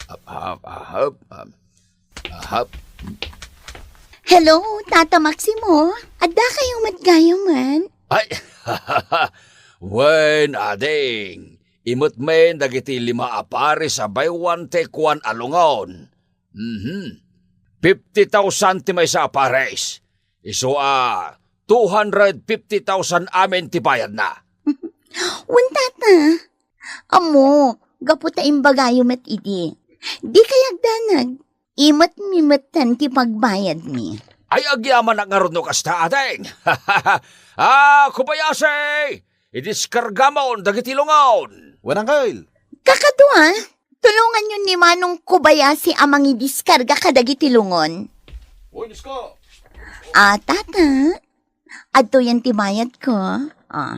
Ap-, ap-, ahap, ap-, ahap. Hello, Tata Maximo. Adda kayo met gayamen? Ay, wen, ading. Imet men dagiti lima a pares a buy one take one a lungon. Mhm. Fifty thousand ti maysa a pares. Isu a two hundred fifty thousand amin ti bayadna. Wen, Tata. Ammo, gapu ta imbagayo met idi. Di kay agdanag. Imet mi metten ti pagbayadmi. Ay, agyamanak ngarud no kasta, ading. Ah, Kobayashi! Idiskargamon dagiti lungon. Wen, Angkel. Kakadua, tulonganyo ni Manong Kobayashi a mangidiskarga kadagiti lungon. Oy, Iska. Ah, Tata, adtoyen ti bayadko. Ah.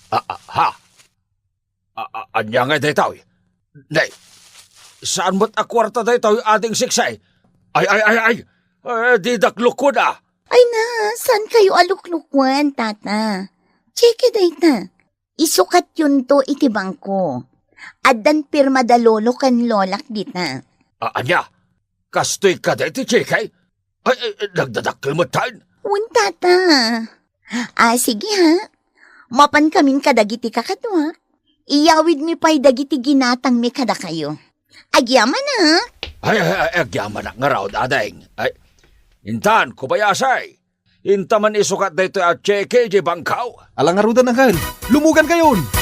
Ah, ah, ha? A-, a-, ania ngay daytoy? Nay, saan met a kuarta daytoy, ading Sikse? Ay, ay, ay, ay! Eh, didak lukon a! Ay na, saan kayo a luklukwan, Tata? Tseke dayta. Isukatyonto iti bangko. Addan pirma da lolo ken lolak dita. A-, ania? Kastoy kadi ti tseke? Ay, ay, ay, nagdadakkel metten? Wen, Tata. Ah, sige, ha? Mapankamin kadagiti kakaduak, iyawidmi pay dagiti ginatangmi kadakayo. Agyaman, a? Ay, ay, ay, agyamanak ngarud, ading. Ay, intan, Kobayashi. Inta man isukat daytoy a cheque idiay bangkaw. Ala ngaruden, Uncle. Lumugankayon!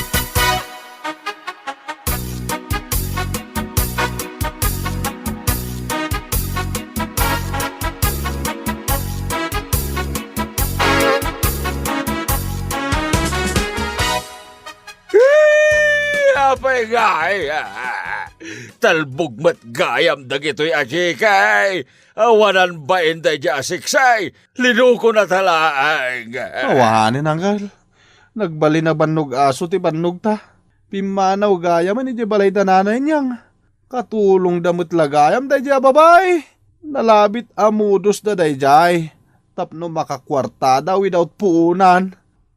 Apay nga, ay, ah, talbog met gayam dagitoy a cheque. Awanan bain daydiay a siksay. Linukona ta laeng. Awanen, Uncle. Nagbalin a bannog aso ti bannogta. Pimmanaw gayam idiay balay da Nanay Inyang. Katulongda met la gayam daydiay a babai. Nalabit a modusda daydiay tapno makakuartada without puonan.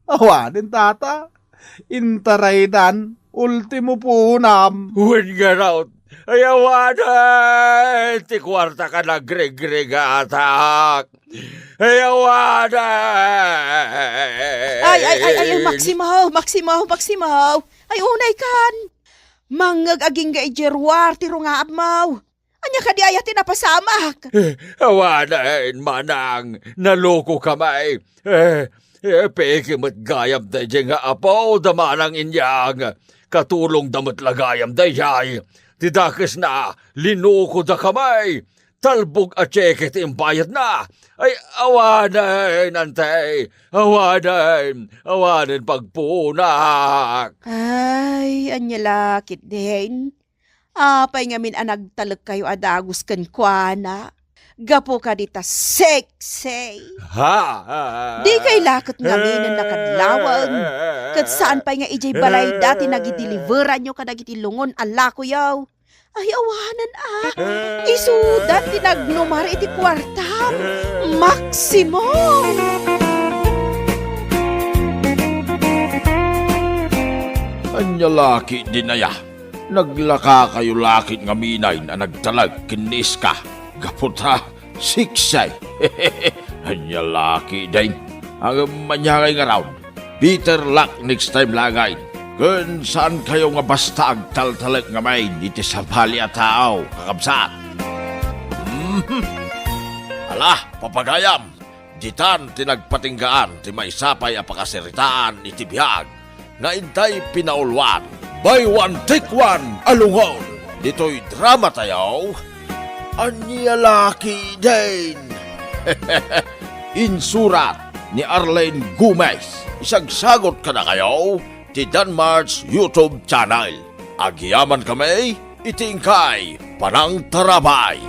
Awanen, tata. Intaraydan, ultimo puonam. Wen ngarud, ay awanen ti kuartak a nagregregatak. Ay awanen. Ay, ay, ay, ay, Maximo, Maximo, Maximo. Ay, unaykan. Mangngeg agingga idiay ruar ti rungaabmo. Ania kadi aya ti napasamak? Eh, awanen, manang, nalukokami. Eh, eh, peke met gayam daydiay nga apo da Manang Inyang. Katulongda met la gayam daydiay. Ti dakesna, linukodakami. Talbog a cheque ti imbayadna. Ay, awanen, ante. Awanen, awanen pagpuonak. Ay, ania la ketdin. Apay ngamin a nagtalekkayo a dagus kenkuana? Gapu kadi ta sexy. Ha? Dikay la ket ngamin a nakadlawen. Ket saan pay nga idiay balayda ti nagideliveranyo kadagiti lungon a lakoyo. Ay, awanen a. Isudan ti nagnumar iti kuartam. Maximo! Ania la ketdin aya? Naglakakayo la ket ngamin a nagtalek ken ni Iska gapu ta sexy. Ania la ketdin? Ngem ania ngay ngarud? Better luck next time laeng. Ken saankayo nga basta agtaltalek ngamin iti sabali a tao, kakabsat. Mhm. Ala, papagayam! Ditan ti nagpatinggaan ti maysa pay a pakasaritaan iti biag nga intay pinauluan. Buy one, take one a lungon ditoy dramatayo. Ania la ketdin? Insurat ni Arlene Gomez. Isagsagot kadakayo ti Danmar's YouTube channel. Agyamankami iti inkay panangtarabay.